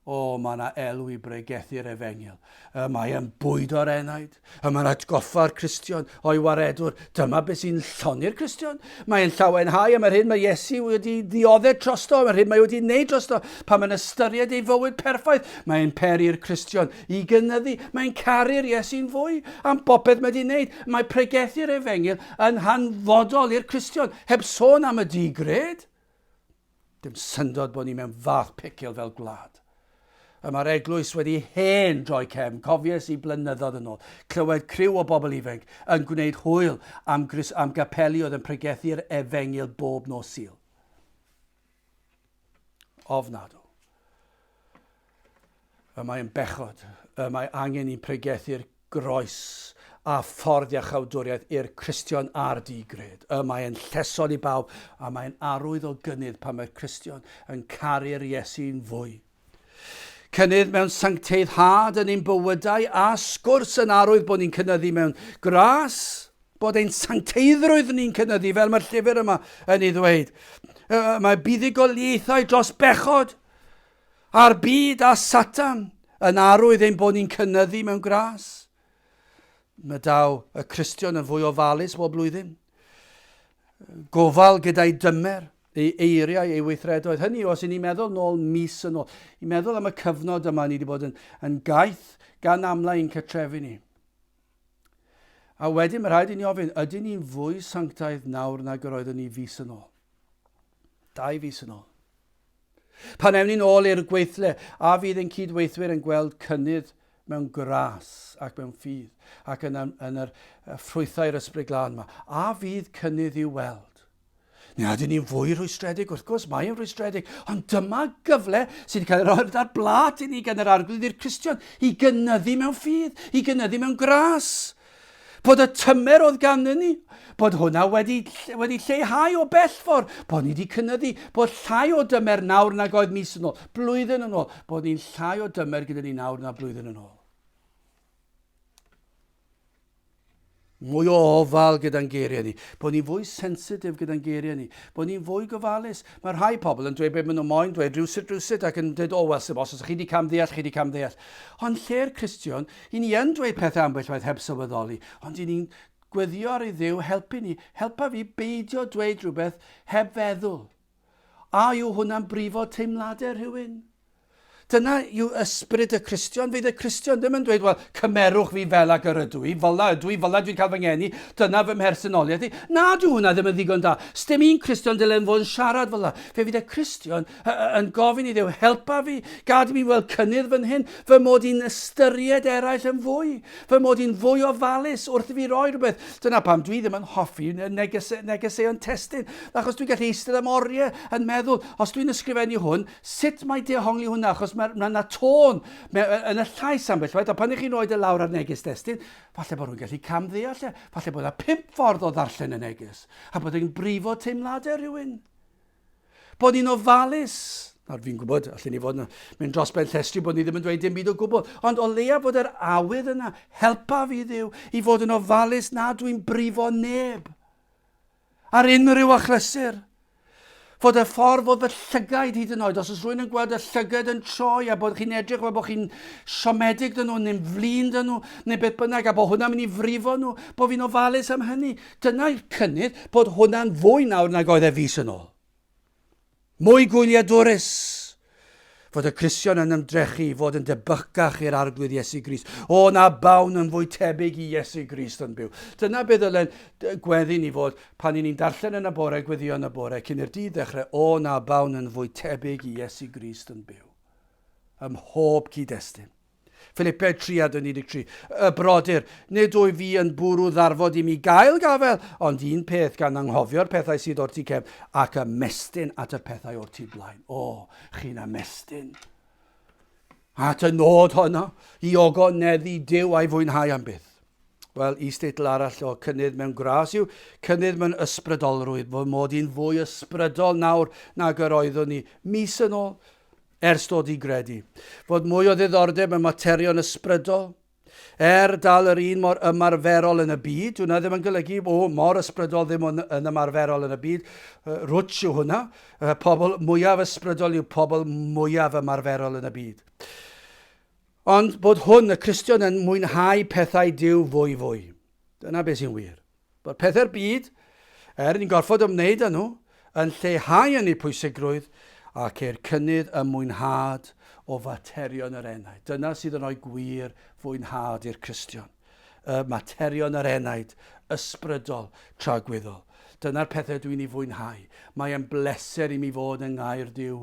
O, mae yna elw i bregethu'r efengyl. Y mae yn bwydo'r enaid. Y mae'n atgoffa'r Cristion o'i waredwr. Dyma beth sy'n llonni'r Cristion. Mae'n llawenhau am yr hyn mae Iesu wedi ddioddef drosto, am yr hyn mae wedi wneud drosto. Pan mae'n ystyried ei fywyd perffaith, mae'n peri'r Cristion i gynyddu. Mae'n caru'r Iesu'n fwy am bopeth mae wedi wneud. Mae pregethu'r efengyl yn hanfodol i'r Cristion, heb sôn am y di-gred. Dim syndod bod ni mewn fath picil fel gwlad. Y mae'r eglwys wedi hen droi cefn, cofies i blynyddoedd yn ôl, clywed criw o bobl ifanc yn gwneud hwyl am, gris, am gapeli oedd yn pregethu'r efengyl bob nos Sul. Ofnadw. Y mae'n bechod. Y mae angen i'n pregethu'r groes a ffordd iachawdwriaeth i'r Cristion a'r di-gred. Y mae'n llesol i bawb a mae'n arwydd o gynnydd pan mae'r Cristion yn caru'r Iesu'n fwy. Cynnydd mewn sancteiddhad yn ein bywydau a sgwrs yn arwydd bod ni'n cynyddu mewn gras, bod ein sancteiddrwydd ni'n cynyddu, fel mae'r llyfr yma yn ei ddweud. Mae buddugoliaethau dros bechod a'r byd a Satan yn arwydd ein bod ni'n cynyddu mewn gras. Mae daw y Cristion yn fwy ofalus bob blwyddyn. Gofal gyda'i dymer, ei eiriau, ei weithredoedd. Hynny yw, os y'n ni'n meddwl nôl mis yn ôl, i meddwl am y cyfnod yma ni wedi bod yn, yn gaeth gan amla i'n cytrefi ni. A wedyn mae rhaid i ni ofyn, ydyn ni'n fwy sanctaidd nawr nag yr oeddwn ni fis yn ôl? Dau fis yn ôl. Pan ewn ni'n ôl i'r gweithle, a fydd ein cydweithwyr yn gweld cynnydd mewn gras ac mewn ffydd ac yn, yn yr ffrwythau'r Ysbryd Glân yma? A fydd cynnydd i'w weld? Neu ydyn ni'n fwy rhwystredig? Wrth gwrs, mae'n rhwystredig. Ond dyma gyfle sydd wedi cael ei roi ar blat i ni gan yr Arglwydd i'r Cristion i gynyddu mewn ffydd, i gynyddu mewn gras. Bod y tymer oedd ganddyn ni, bod hwnna wedi, wedi lleihau o bell ffordd, bod ni wedi cynyddu, bod llai o dymer nawr nag oedd mis yn ôl, blwyddyn yn ôl, bod ni'n llai o dymer gyda ni nawr na blwyddyn yn ôl. Mwy o ofal gyda'n geiriau ni, bod ni'n fwy sensitif gyda'n geiriau ni, bod ni'n fwy gofalus. Mae rhai pobl yn dweud beth maen nhw moyn dweud rhywsut rhywsut ac yn dweud, o, wel, sy'n os ydych chi wedi camddeall, chi wedi camddeall. Ond lle'r Cristion, I ni yn dweud pethau ambell waith heb sylweddoli, ond i ni'n gweddio ar i Dduw helpu ni, helpa fi beidio dweud rhywbeth heb feddwl. A yw hwnna'n brifo teimladau rhywun? Dyna yw ysbryd y Cristion. Fydd y Cristion ddim yn dweud, wel, cymerwch fi fel ag yr ydw i, fel ydw i, fel dwi'n cael fy ngeni, dyna fy mhersonoliaeth i. Na, dyw hwnna ddim yn ddigon da. Sdim un Cristion dylen fod yn siarad fel la. Fe fydd y Cristion yn gofyn i Dduw, helpa fi, gad i mi weld cynnydd fan hyn, fy mod i'n ystyried eraill yn fwy, fy mod i'n fwy ofalus wrth i fi roi rhywbeth. Dyna pam dwi ddim yn hoffi negese, negeseuon testun, achos dwi'n gallu eistedd am oriau yn meddwl, os dwi'n ysgrifennu hwn, Sut mae dehongli hwnna? Achos mae yna ma tôn yn y llais ambell waith, a pan ych chi'n rhoi dy lawr ar neges destun, falle bod rhywun gallu camddeall e, falle bod yna pump ffordd o ddarllen y neges, a bod e'n brifo teimladau rhywun. Bod ni'n ofalus. Nawr fi'n gwybod, allen ni fod yn mynd dros ben llestri bod ni ddim yn dweud dim byd o gwbl, ond o leia bod yr awydd yna, helpa fi Dduw, i fod yn ofalus na dwi'n brifo neb. Ar unrhyw achlysur. Fod y ffordd fod fy llygaid hyd yn oed, os oes rhywun yn gweld y llygaid yn troi a bod chi'n edrych fel bod chi'n siomedig dyn nhw, neu'n flin dyn nhw, neu beth bynnag, a bod hwnna'n mynd i frifo nhw, bod fi'n ofalus am hynny. Dyna'r cynnydd, bod hwnna'n fwy nawr nag oedd e fis yn ôl. Mwy gwyliadwrus! Fod y Cristion yn ymdrechu i fod yn debycach i'r Arglwydd Iesu Grist. O, na bawn yn fwy tebyg i Iesu Grist yn byw. Dyna beth ddylen gweddi ni fod pan i ni'n darllen yn y bore, gweddio yn y bore, cyn i'r dydd ddechrau. O, na bawn yn fwy tebyg i Iesu Grist yn byw. Ym mhob cyd-destun. Philipiaid 3 a 13. Y brodyr, nid wyf fi yn bwrw ddarfod i mi gael gafael, ond un peth gan anghofio'r pethau sydd o'r tu cefn ac ymestyn at y pethau o'r tu blaen. O, chi'n ymestyn at y nod honno i ogoneddu Duw a'i fwynhau am byth. Wel, is-deitl arall o cynnydd mewn gras yw cynnydd mewn ysbrydolrwydd, fy mod i'n fwy ysbrydol nawr nag yr oeddwn i mis yn ôl. ers dod i gredu fod mwy o ddiddordeb mewn materion ysbrydol, er dal yr un mor ymarferol yn y byd, hwnna ddim yn golygu, o, mor ysbrydol ddim yn, yn ymarferol yn y byd, rwtsh yw hwnna, y pobl mwyaf ysbrydol yw pobl mwyaf ymarferol yn y byd. Ond bod hwn, y Cristion, yn mwynhau pethau Duw fwy fwy. Dyna beth sy'n wir. Bod pethau'r byd, er ni'n gorfod ymwneud â nhw, yn lleihau yn eu pwysigrwydd a ceir cynnydd ym mwynhad o faterion yr enaid. Dyna sydd yn rhoi gwir fwynhad i'r Cristion. Y materion yr enaid, ysbrydol, tragwyddol. Dyna'r pethau dwi'n ei fwynhau. Mae e'n bleser i mi fod yng Ngair Duw,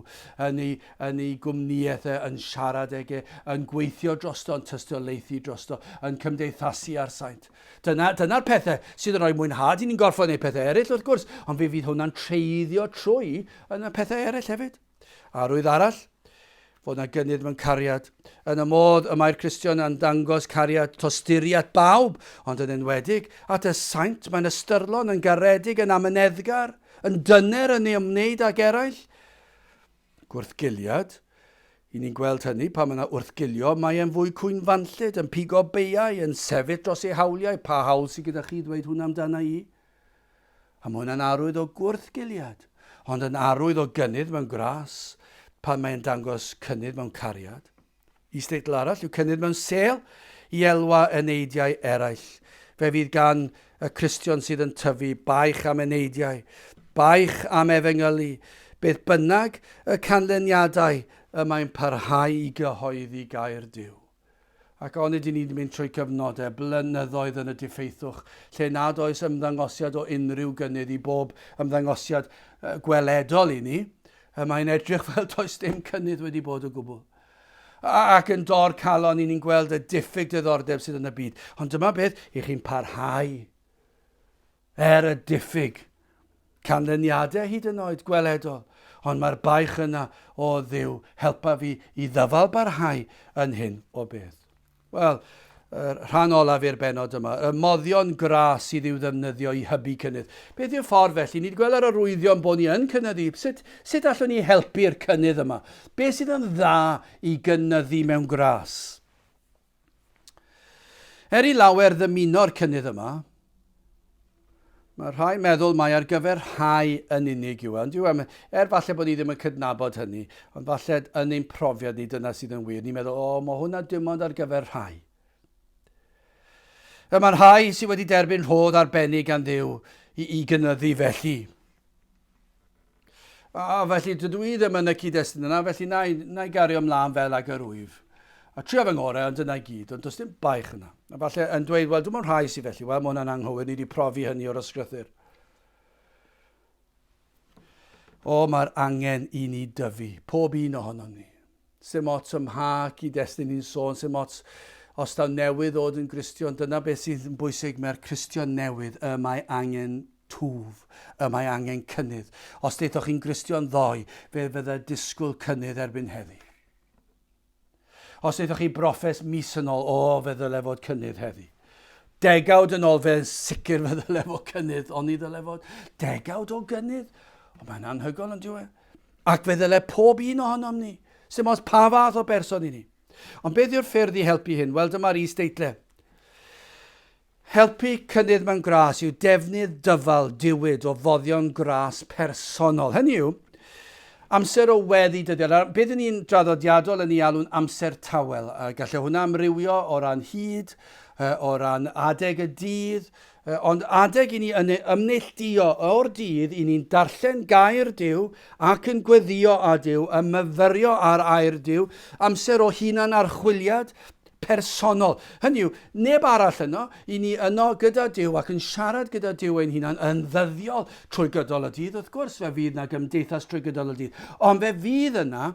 yn ei, yn ei gwmnïaeth e, yn siarad ag e, yn gweithio drosto, yn tystiolaethu drosto, yn cymdeithasu â'r saint. Dyna, dyna'r pethau sydd yn rhoi mwynhad i ni'n gorfod gwneud pethau eraill, wrth gwrs, ond fe fydd hwnna'n treiddio trwy yn y pethau eraill hefyd. Arwydd arall, fod yna gynnydd mewn cariad. Yn y modd y mae'r Cristion yn dangos cariad tosturi at bawb, ond yn enwedig at y saint, mae'n ystyrlon, yn garedig, yn amyneddgar, yn dyner yn ei ymwneud ag eraill. Gwrthgiliad, i ni'n gweld hynny pan mae yna wrthgilio, mae e'n fwy cwynfanllyd, yn pigo beiau, yn sefyll dros ei hawliau. Pa hawl sydd gyda chi ddweud hwnna amdana i? A mae hwnna'n arwydd o gwrthgiliad, ond yn arwydd o gynnydd mewn gras pan mae'n dangos cynnydd mewn cariad. Is-deitl arall yw cynnydd mewn sêl i elwa eneidiau eraill. Fe fydd gan y Cristion sydd yn tyfu baich am eneidiau, baich am efengylu, beth bynnag y canlyniadau y mae'n parhau i gyhoeddi gair Duw. Ac onid i ni'n mynd trwy gyfnodau, blynyddoedd yn y diffeithwch, lle nad oes ymddangosiad o unrhyw gynnydd i bob ymddangosiad gweledol i ni, y mae'n edrych fel does dim cynnydd wedi bod o gwbl. Ac yn dor calon i ni'n gweld y diffyg diddordeb sydd yn y byd. Ond dyma beth, i chi'n parhau er y diffyg canlyniadau hyd yn oed gweledol. Ond mae'r baich yna o Dduw, helpa fi i ddyfal barhau yn hyn o beth. Wel, y rhan olaf i'r bennod yma, y moddion gras sydd i'w ddefnyddio i hybu cynnydd. Beth yw'r ffordd felly? Ni wedi gweld ar arwyddion bod ni yn cynyddu. Sut, sut allwn ni helpu'r cynnydd yma? Beth sydd yn dda i gynyddu mewn gras? Er i lawer ddymuno'r cynnydd yma, Mae rhai meddwl mai ar gyfer rhai yn unig yw e, ond yw e, er falle bod ni ddim yn cydnabod hynny, ond falle yn ein profiad ni dyna sydd yn wir. Ni'n meddwl, o, mae hwnna dim ond ar gyfer rhai. Y mae rhai sydd wedi derbyn rhodd arbennig gan Dduw i, i gynyddu felly. A felly dydw i ddim yn y cyd-destun yna, felly na i, na i gario ymlaen fel ag yr wyf. A trio fy ngorau, ond dyna i gyd, ond does dim baich yna. A falle yn dweud, wel, dwi'n mwyn rhai sydd felly, wel, mae hwnna'n anghywir, ni wedi profi hynny o'r ysgrythyr. O, mae'r angen i ni dyfu, pob un ohonom ni. Sim ots ym mha gyd-destun ni'n sôn, sim ots os daw newydd ddod yn Gristion, dyna beth sydd yn bwysig, mae'r Cristion newydd y mae angen twf, y mae angen cynnydd. Os deithoch chi'n Gristion ddoe, fe fydde disgwyl cynnydd erbyn heddi. Os aethoch chi broffes mis yn ôl, o, fe ddyle fod cynnydd heddi. Degawd yn ôl, fe sicr fe ddyle fod cynnydd, ond ni ddyle fod degawd o gynnydd. Ond mae'n anhygoel yn diwedd. Ac fe ddyle pob un ohonom ni, sy'n os pa fath o berson i ni. Ond beth yw'r ffyrdd i helpu hyn? Wel, dyma'r is-deitle. Helpu cynnydd mewn gras yw defnydd dyfal, diwyd, o foddion gras personol. Hynny yw, amser o weddi dyddiol. A beth y'n ni'n draddodiadol yn ei alw'n amser tawel. A gallai hwnna amrywio o ran hyd, o ran adeg y dydd, ond adeg i ni yn ymneilltuo o'r dydd i ni'n darllen gair Duw ac yn gweddio â Duw, yn myfyrio ar air Duw, amser o hunan archwiliad, personol. Hynny yw, neb arall yno, i ni yno gyda Duw ac yn siarad gyda Duw ein hunan yn ddyddiol trwy gydol y dydd. Wrth gwrs, fe fydd yna gymdeithas trwy gydol y dydd, ond fe fydd yna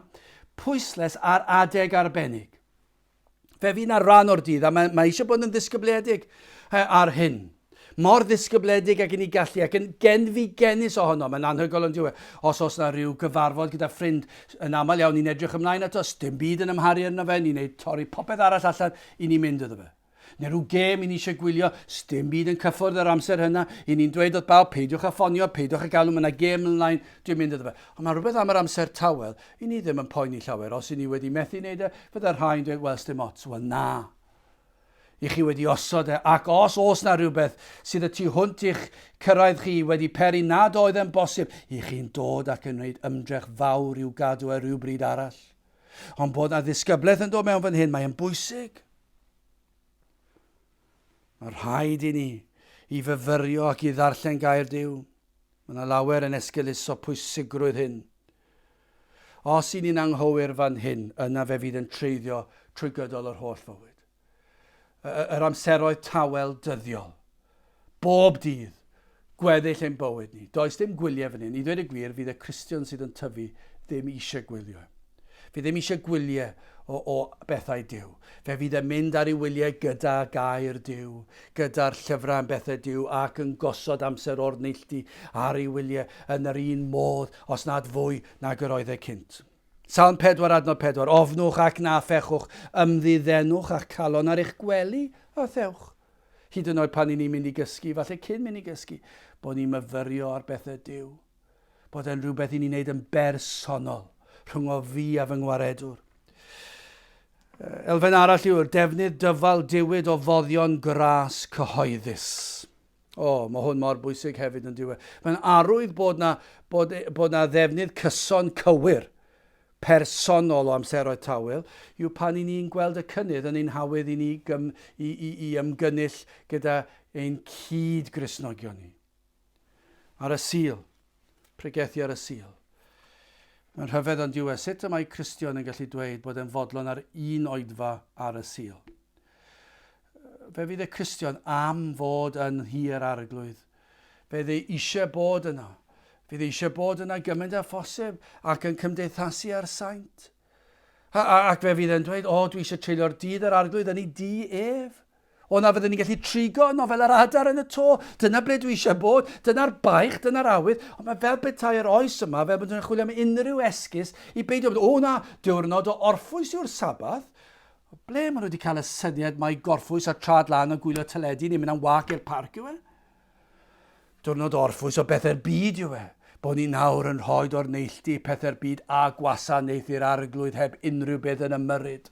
pwysles ar adeg arbennig. Fe fydd yna ran o'r dydd, a mae, mae eisiau bod yn ddisgybledig ar hyn. Mor ddisgybledig ag i ni gallu ac yn genfigennus ohono. Mae'n anhygoel yn diwedd. Os oes yna rhyw gyfarfod gyda ffrind, yn aml iawn ni'n edrych ymlaen ato, dim byd yn amharu arno fe, ni'n ei torri popeth arall allan i ni mynd iddo fe. Neu rhyw gêm i ni eisiau gwylio, dim byd yn cyffwrdd yr amser hynna, i ni'n dweud wrth bawb, peidiwch â ffonio, peidiwch â galw, mae yna gêm ymlaen, dwi'n mynd iddo fe. Ond mae rhywbeth am yr amser tawel, i ni ddim yn poeni llawer. Os i ni wedi methu wneud e, fydda rhai'n dweud, wel, dim ots. Wel, na. I chi wedi osod e, ac os oes na rhywbeth sydd y tu hwnt i'ch cyrraedd chi wedi peri nad oedd e'n bosib, i chi'n dod ac yn gwneud ymdrech fawr i'w gadw e rhywbryd arall. Ond bod na ddisgyblaeth yn dod mewn fan hyn, mae'n bwysig. Mae rhaid i ni i fyfyrio ac i ddarllen gair Duw. Mae yna lawer yn esgeuluso pwysigrwydd hyn. Os i ni'n anghywir fan hyn, yna fe fydd yn treiddio trwy gydol yr holl fywyd. Yr amseroedd tawel dyddiol. Bob dydd. Gweddill ein bywyd ni. Does dim gwyliau fan hyn. I ddweud y gwir, fydd y Cristion sydd yn tyfu ddim eisiau gwylio. Fydd ddim eisiau gwyliau o, o bethau Duw. Fe fydd yn mynd ar ei wyliau gyda gair Duw, gyda'r llyfrau am bethau Duw ac yn gosod amser o'r neilltu ar ei wyliau yn yr un modd, os nad fwy, nag yr oedd e cynt. Salm 4 adnod 4, Ofnwch ac na phechwch, ymddiddenwch a'ch calon ar eich gwely a thewch. Hyd yn oed pan i ni'n mynd i gysgu, falle cyn mynd i gysgu, bod ni'n myfyrio ar bethau Duw. Bod e'n rhywbeth i ni'n neud yn bersonol, rhyngo fi a fy ngwaredwr. Elfen arall yw'r defnydd dyfal diwyd o foddion gras cyhoeddus. O, mae hwn mor bwysig hefyd yn diwedd. Mae'n arwydd bod na, bod, bod na ddefnydd cyson cywir, personol o amseroedd tawel, yw pan i ni'n gweld y cynnydd yn ein hawydd i ni gym, i, i, i ymgynnull gyda ein cyd-Gristnogion ni. Ar y Sul. Pregethu ar y Sul. Mae'n rhyfedd ond yw e, sut y mae Cristion yn gallu dweud bod e'n fodlon ar un oedfa ar y Sul? Fe fydd y Cristion am fod yn nhŷ'r Arglwydd. Fe fydd e eisiau bod yno. Fydd e eisiau bod yna gymaint â phosib ac yn cymdeithasu â'r saint. A, a, ac fe fydd e'n dweud, o, dwi eisiau treulio'r dydd yr Arglwydd yn ei dŷ ef. O na fydden ni'n gallu trigo yno fel yr adar yn y to. Dyna ble dwi eisiau bod. Dyna'r baich, dyna'r awydd. Ond mae fel petai'r oes yma, fel bod nhw'n chwilio am unrhyw esgus i beidio bod, o na, diwrnod o orffwys yw'r Sabath. Ble maen nhw wedi cael y syniad mai gorffwys a trad lan a gwylio teledu neu mynd am wâc i'r parc yw e? Diwrnod orffwys o bethau'r byd yw e, bod ni nawr yn rhoid o'r neilltu pethau'r byd a gwasanaethu'r Arglwydd heb unrhyw beth yn ymyrryd.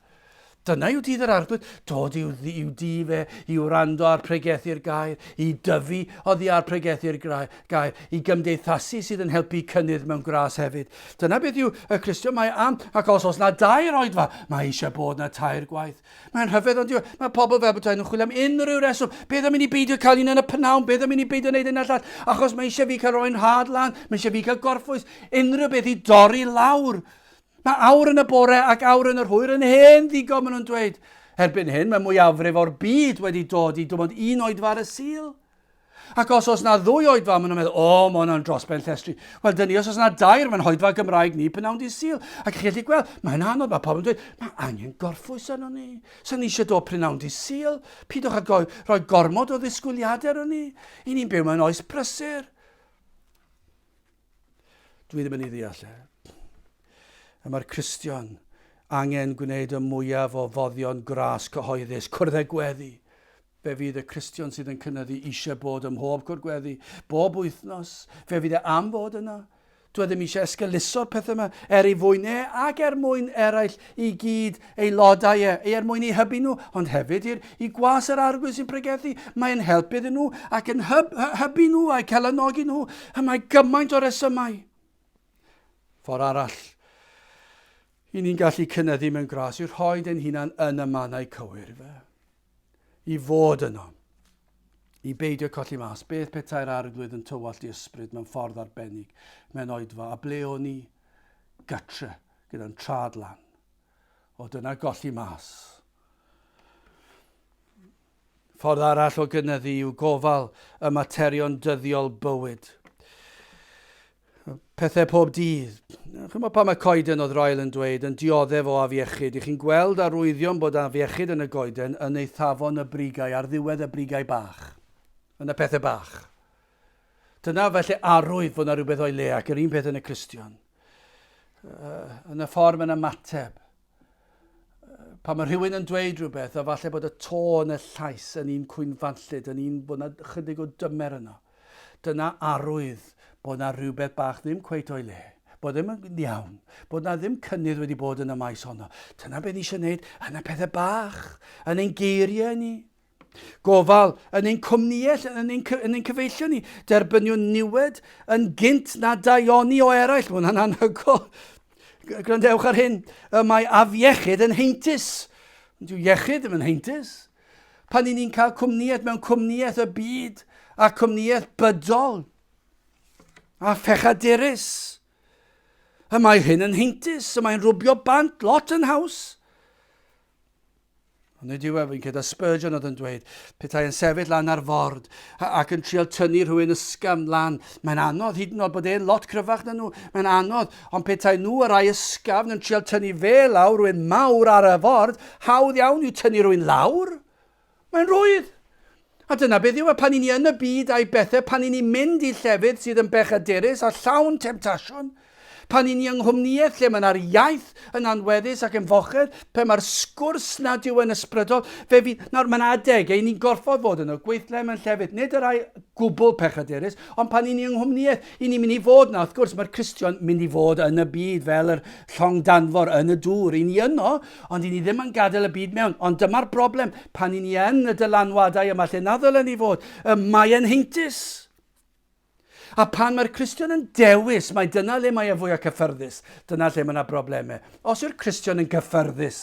Dyna yw dydd yr Arglwydd. Dod i'w, i'w dŷ fe, i wrando ar pregethu'r gair, i dyfu oddi ar pregethu'r gair, i gymdeithasu sydd yn helpu cynnydd mewn gras hefyd. Dyna beth yw y Cristion. Mae am, ac os oes na dair oedfa, mae eisiau bod na tair gwaith. Mae'n rhyfedd ond yw, e? mae pobl fel bod nhw'n chwilio am unrhyw reswm. Beth am i ni beidio cael un yn y pnawn? Beth am i ni beidio wneud un llall? Achos mae eisiau fi cael rhoi'n rhad lan, mae eisiau fi cael gorffwys, unrhyw beth i dorri lawr. Mae awr yn y bore ac awr yn yr hwyr yn hen ddigon, maen nhw'n dweud. Erbyn hyn, mae mwyafrif o'r byd wedi dod i dim ond un oedfa ar y Sul. Ac os oes na ddwy oedfa, maen nhw'n meddwl, o, oh, mae hwnna'n dros ben llestri. Wel, dyn ni, os oes na dair, mae'n hoedfa Gymraeg ni pnawn dydd Sul. Ac chi'n gallu gweld, mae'n anodd, mae pobl yn dweud, mae angen gorffwys arno ni. Sa'n ni eisiau dod prynawn dydd Sul. Pidwch â rhoi gormod o ddisgwyliadau arno ni. I ni'n byw mewn oes prysur. Dwi ddim yn ei ddeall e. A mae'r Cristion angen gwneud y mwyaf o foddion gras cyhoeddus, cwrdd â gweddi. Fe fydd y Cristion sydd yn cynyddu eisiau bod ym mhob cwrdd gweddi, bob wythnos. Fe fydd e am fod yna. Dwi e ddim eisiau esgeuluso'r pethau yma er ei fwyn e ac er mwyn eraill i gyd aelodau e, er mwyn eu hybu nhw, ond hefyd i'r i gwas yr arglwydd sy'n pregethu. Mae'n helpu iddyn nhw ac yn hyb, hybu nhw a'i celanogi nhw. A mae gymaint o resymau. Ffordd arall i ni'n gallu cynyddu mewn gras yw rhoi ein hunan yn y mannau cywir. Fe. I fod yno. I beidio colli mas. Beth petai'r arglwydd yn tywallt i ysbryd mewn ffordd arbennig mewn oedfa, a ble o'n i? Gytre, gyda'n trad lan. O, dyna golli mas. Ffordd arall o gynyddu yw gofal y materion dyddiol bywyd. Pethau pob dydd. Chymod pan mae coeden oedd Roel yn dweud yn dioddef o afiechyd, i chi'n gweld arwyddion bod afiechyd yn y goeden yn eithafon y brigau, ar ddiwedd y brigau bach, yn y pethau bach. Dyna felly arwydd fod yna rhywbeth o'i le ac yr un peth yn y Cristion. Yn y ffordd mae'n ymateb. Pan mae rhywun yn dweud rhywbeth, a falle bod y tôn y llais yn un cwynfanllyd, yn un bod yna chydig o dymer yno. Dyna arwydd bod yna rhywbeth bach ddim cweit o'i le, bod ddim yn iawn, bod yna ddim cynnydd wedi bod yn y maes honno. Dyna beth ni eisiau gwneud yn y pethau bach, yn ein geiriau ni. Gofal yn ein cwmnïau, yn ein, yn ein cyfeillion ni. Derbyniwn niwed yn gynt na daioni o eraill. Mae hwnna'n anhygoel. Gwrandewch ar hyn. Y mae afiechyd yn heintus. Dyw iechyd ddim yn heintus. Pan i ni'n cael cwmnïaeth mewn cwmnïaeth y byd a cwmnïaeth bydol a phechadurus, y mae hyn yn heintus, y mae'n rwbio bant lot yn haws. Ond nid yw e, fi'n credu Spurgeon oedd yn dweud, petai yn sefyll lan ar ford ac yn trial tynnu rhywun ysgafn lan, mae'n anodd, hyd yn oed bod e'n lot cryfach na nhw, mae'n anodd, ond petai nhw y rai ysgafn yn trial tynnu fe lawr, rhywun mawr ar y ford, hawdd iawn yw tynnu rhywun lawr. Mae'n rhwydd. A dyna beth yw e, pan i ni yn y byd a'i bethau, pan i ni'n mynd i llefydd sydd yn bechadurus a llawn temtasiwn, Pan i ni yng nghwmnïaeth lle mae yna'r iaith yn anweddus ac yn fochedd, pe mae'r sgwrs nad yw yn ysbrydol, fe fydd... Nawr, mae'n adegau i ni'n gorfod fod yn y gweithle mewn llefydd, nid y rhai gwbl pechadurus, ond pan i ni yng nghwmnïaeth, i ni'n mynd i fod yna, wrth gwrs, mae'r Cristion mynd i fod yn y byd fel yr llong danfor yn y dŵr. I ni yno, ond i ni ddim yn gadael y byd mewn. Ond dyma'r broblem, pan i ni yn y dylanwadau yma lle na ddylen ni fod, y mae yn heintus. A pan mae'r Cristion yn dewis, mae dyna le mae e fwyaf cyffyrddus, dyna lle mae yna broblemau. Os yw'r Cristion yn gyffyrddus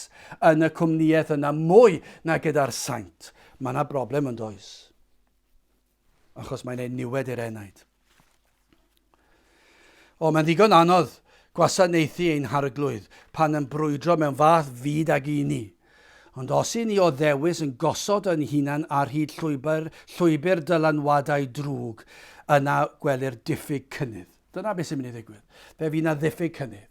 yn y cwmnïaeth yna mwy na gyda'r saint, mae yna broblem yn does. Achos mae'n ei niwed i'r enaid. O, mae'n ddigon anodd gwasanaethu ein harglwydd pan yn brwydro mewn fath fyd ag i ni. Ond os i ni o ddewis yn gosod yn hunan ar hyd llwybr, llwybr dylanwadau drwg, yna gwelir diffyg cynnydd. Dyna beth sy'n mynd i ddigwydd. Fe fydd 'na ddiffyg cynnydd.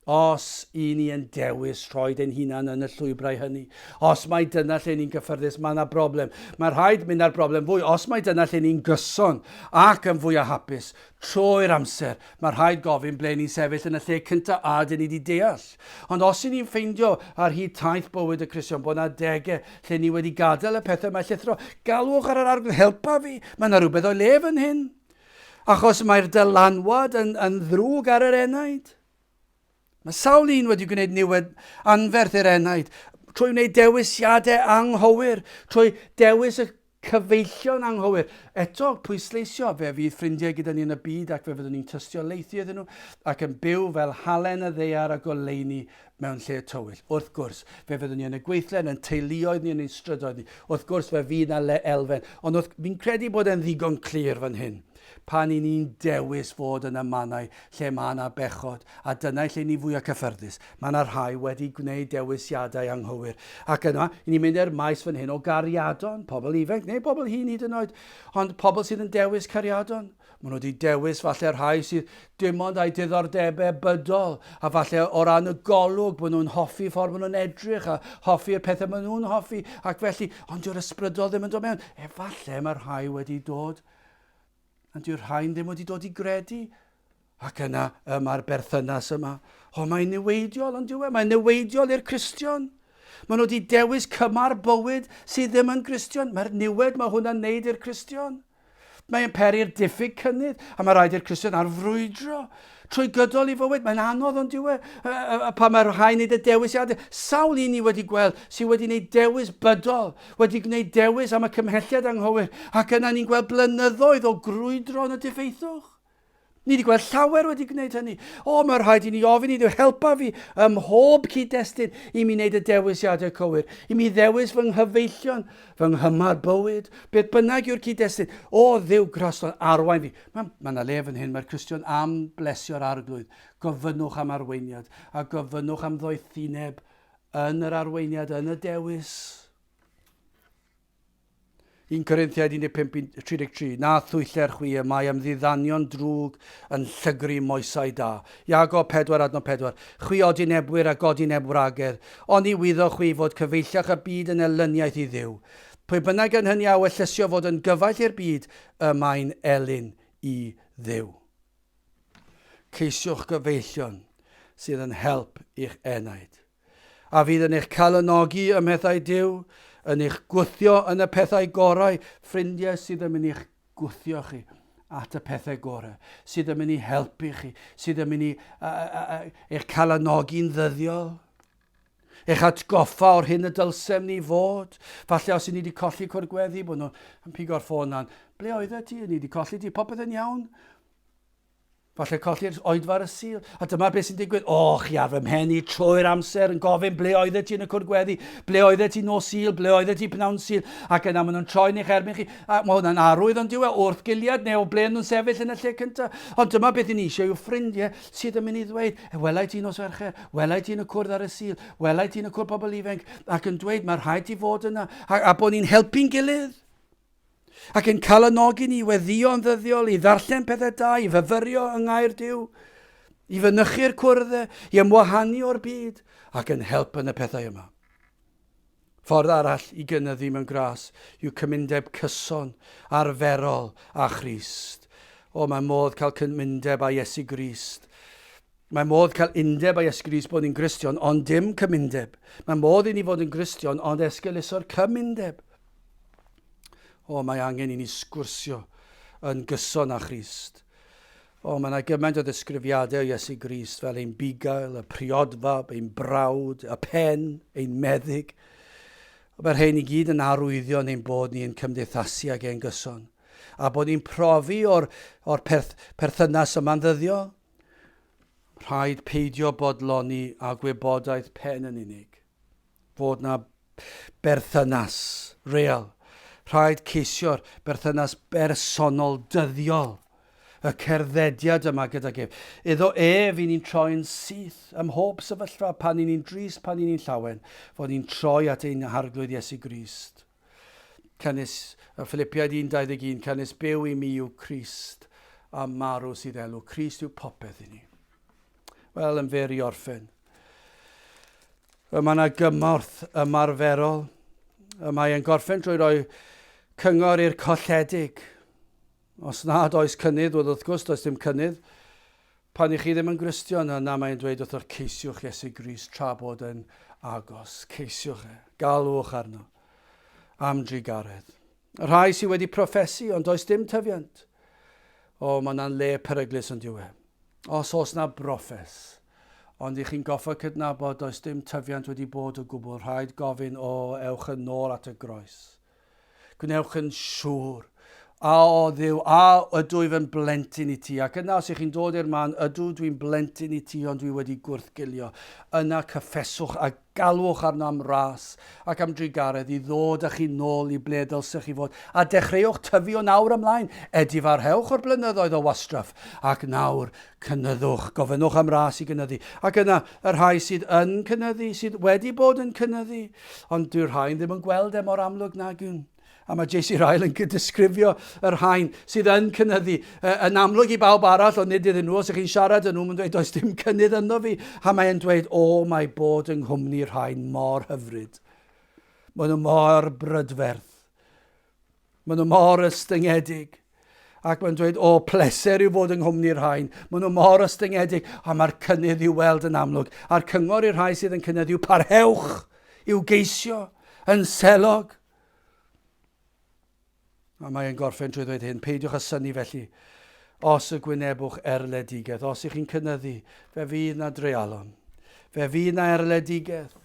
Os i ni yn dewis rhoid ein hunan yn y llwybrau hynny, os mai dyna lle ni'n gyffyrddus, mae yna broblem. Mae rhaid mynd â'r broblem fwy. Os mai dyna lle ni'n gyson ac yn fwyaf hapus, Trwy'r amser, mae rhaid gofyn ble ni'n sefyll yn y lle cyntaf a ydyn ni wedi deall. Ond os y'n ni'n ffeindio ar hyd taith bywyd y Cristion bod 'na adegau lle ni wedi gadael y pethau mae llithro, galwch ar yr Arglwydd, helpa fi, mae 'na rhywbeth o'i le fan hyn. Achos mae'r dylanwad yn, yn ddrwg ar yr enaid. Mae sawl un wedi gwneud niwed anferth i'r enaid. Trwy wneud dewisiadau anghywir, trwy dewis y cyfeillion anghywir. Eto, pwysleisio, fe fydd ffrindiau gyda ni yn y byd ac fe fyddwn ni'n tystiolaethu iddyn nhw ac yn byw fel halen y ddaear a goleuni mewn lle tywyll. Wrth gwrs, fe fyddwn ni yn y gweithle, yn ein teuluoedd ni, yn ein strydoedd ni. Wrth gwrs, fe fydd 'na le elfen. Ond wrth, fi'n credu bod e'n ddigon clir fan hyn. Pan i ni'n dewis fod yn y mannau lle mae 'na bechod, a dyna lle ni fwya cyffyrddus, mae 'na rhai wedi gwneud dewisiadau anghywir. Ac yna, i ni'n mynd i'r maes fan hyn o gariadon, pobl ifanc neu bobl hŷn hyd yn oed, ond pobl sydd yn dewis cariadon. Maen nhw wedi dewis falle rhai sydd dim ond â'u diddordebau bydol, a falle o ran y golwg bod nhw'n hoffi ffordd maen nhw'n edrych a hoffi'r pethau maen nhw'n hoffi, ac felly, ond dyw'r ysbrydol ddim yn dod mewn. Efallai mae rhai wedi dod, ond dyw'r rhain ddim wedi dod i gredu. Ac yna y mae'r berthynas yma. O, mae'n niweidiol, ond dyw e? Mae'n niweidiol i'r Cristion. Maen nhw wedi dewis cymar bywyd sydd ddim yn Gristion. Mae'r niwed mae hwnna'n neud i'r Cristion. Mae'n peri'r diffyg cynnydd, a mae rhaid i'r Cristion ar frwydro trwy gydol ei fywyd. Mae'n anodd ond dyw e, pan mae rhai wneud y dewisiadau. Sawl un ni wedi gweld sydd wedi gwneud dewis bydol, wedi gwneud dewis am y cymhelliad anghywir, ac yna ni'n gweld blynyddoedd o grwydro yn y diffeithwch. Ni wedi gweld llawer wedi gwneud hynny. O, mae rhaid i ni ofyn i Dduw, helpa fi ym mhob cyd-destun i mi wneud y dewisiadau cywir, i mi ddewis fy nghyfeillion, fy nghymar bywyd, beth bynnag yw'r cyd-destun. O, Dduw graslon, arwain fi. Mae ma yna le fan hyn, mae'r Cristion am blesio'r arglwydd. Gofynnwch am arweiniad a gofynnwch am ddoethineb yn yr arweiniad, yn y dewis. 1 Corinthiaid 15, 33, Na thwyller chwi y mae ymddiddanion drwg yn llygru moesau da. Iago 4 adnod 4, Chwi odinebwyr a godineb wragedd, oni wyddoch chwi fod cyfeillach y byd yn elyniaeth i Dduw? Pwy bynnag yn hynny a wellysio fod yn gyfaill i'r byd, y mae'n elyn i Dduw. Ceisiwch gyfeillion sydd yn help i'ch enaid. A fydd yn eich calonogi ym mhethau Duw, yn eich gwthio yn y pethau gorau, ffrindiau sydd yn mynd i'ch gwthio chi at y pethau gorau, sydd yn mynd i helpu chi, sydd yn mynd i eich calonogi'n ddyddiol, eich atgoffa o'r hyn y dylsem ni fod. Falle os i ni wedi colli cwr gweddi, bod nhw'n pigo'r ffôn lan. Ble oeddet ti? Ni wedi colli ti, popeth yn iawn. Falle colli'r oedfa ar y Sul. A dyma beth sy'n digwydd. O, chi ar fy mhen i trwy'r amser yn gofyn ble oeddet ti yn y cwrdd gweddi, ble oeddet ti nos Sul, ble oeddet ti pnawn Sul. Ac yna maen nhw'n troi'n eich erbyn chi. A mae hwnna'n arwydd ond dyw e wrth giliad neu o ble nhw'n sefyll yn y lle cyntaf. Ond dyma beth i ni eisiau yw ffrindiau sydd yn mynd i ddweud, e, welai ti nos Fercher, welai ti yn y cwrdd ar y Sul, welai ti yn y cwrdd pobl ifanc, ac yn dweud mae rhaid ti fod yna, a, a bod ni'n helpu'n gilydd. Ac yn calonogi ni i weddïo'n ddyddiol, i ddarllen pethau da, i fyfyrio yng ngair Duw, i fynychu'r cwrddau, i ymwahanu o'r byd, ac yn help yn y pethau yma. Ffordd arall i gynyddu mewn gras yw cymundeb cyson, arferol â Christ. O, mae modd cael cymundeb â Iesu Grist. Mae modd cael undeb â Iesu Grist bod ni'n Gristion, ond dim cymundeb. Mae modd i ni fod yn Gristion, ond esgeuluso'r cymundeb. O, mae angen i ni sgwrsio yn gyson â Christ. O, mae yna gymaint o ddisgrifiadau o Iesu Grist fel ein bugail, y priodfab, ein brawd, y pen, ein meddyg. Mae'r rhain i gyd yn arwyddion ein bod ni yn cymdeithasu ag e'n gyson. A bod ni'n profi o'r, or perth, perthynas yma'n ddyddiol. Rhaid peidio bodloni â gwybodaeth pen yn unig. Fod na berthynas real. Rhaid ceisio'r berthynas bersonol dyddiol. Y cerddediad yma gydag ef. Iddo ef i ni'n troi'n syth ym mhob sefyllfa pan i ni'n drist, pan i ni'n llawen, fod ni'n troi at ein Harglwydd Iesu Grist. Canys, y Philipiaid 1.21, canys byw i mi yw Crist, a marw sydd elw. Crist yw popeth i ni. Wel, yn fyr i orffen. Y mae yna gymorth ymarferol. Y mae e'n gorffen drwy roi cyngor i'r colledig. Os nad oes cynnydd, wel wrth gwrs does dim cynnydd. Pan i chi ddim yn Gristion, yna mae'n dweud wrthoch ceisiwch Iesu Grist tra bod yn agos. Ceisiwch e. Galwch arno. Am drugaredd. Y rhai sydd wedi proffesu, ond does dim tyfiant. O, mae yna'n le peryglus ond yw e. Os oes na broffes, Ond i chi'n goffod cydnabod does dim tyfiant wedi bod o gwbl, rhaid gofyn, o, ewch yn ôl at y groes. Gwnewch yn siŵr. A o Dduw, a ydw i fy blentyn i ti? Ac yna, os ych chi'n dod i'r man, ydw dwi'n blentyn i ti, ond dwi wedi gwrthgilio. Yna cyffeswch a galwch arno am ras ac am drugaredd i ddod â chi nôl i ble dylsech chi fod, a dechreuwch tyfu o nawr ymlaen. Edifarhewch o'r blynyddoedd o wastraff, ac nawr cynyddwch. Gofynnwch am ras i gynyddu. Ac yna, y rhai sydd yn cynyddu, sydd wedi bod yn cynyddu, Ond dyw'r rhain ddim yn gweld e mor amlwg nag yw. A mae J.C. Ryle yn disgrifio y rhain sydd yn cynyddu yn amlwg i bawb arall, ond nid iddyn nhw. Os ych chi'n siarad â nhw, mae'n dweud, does dim cynnydd ynddo fi. A mae'n dweud, o, mae bod yng nghwmni rhain mor hyfryd. Maen nhw mor brydferth. Maen nhw mor ystyngedig. Ac mae'n dweud, o, pleser yw fod yng nghwmni'r rhain. Maen nhw mor ystyngedig, a mae'r cynnydd i'w weld yn amlwg. A'r cyngor i'r rhai sydd yn cynyddu yw parhewch i'w geisio yn selog. A mae'n gorffen trwy ddweud hyn, peidiwch â synnu felly. Os y gwynebwch erledigaeth, os ych chi'n cynyddu, fe fydd na dreialon. Fe fydd na erledigaeth.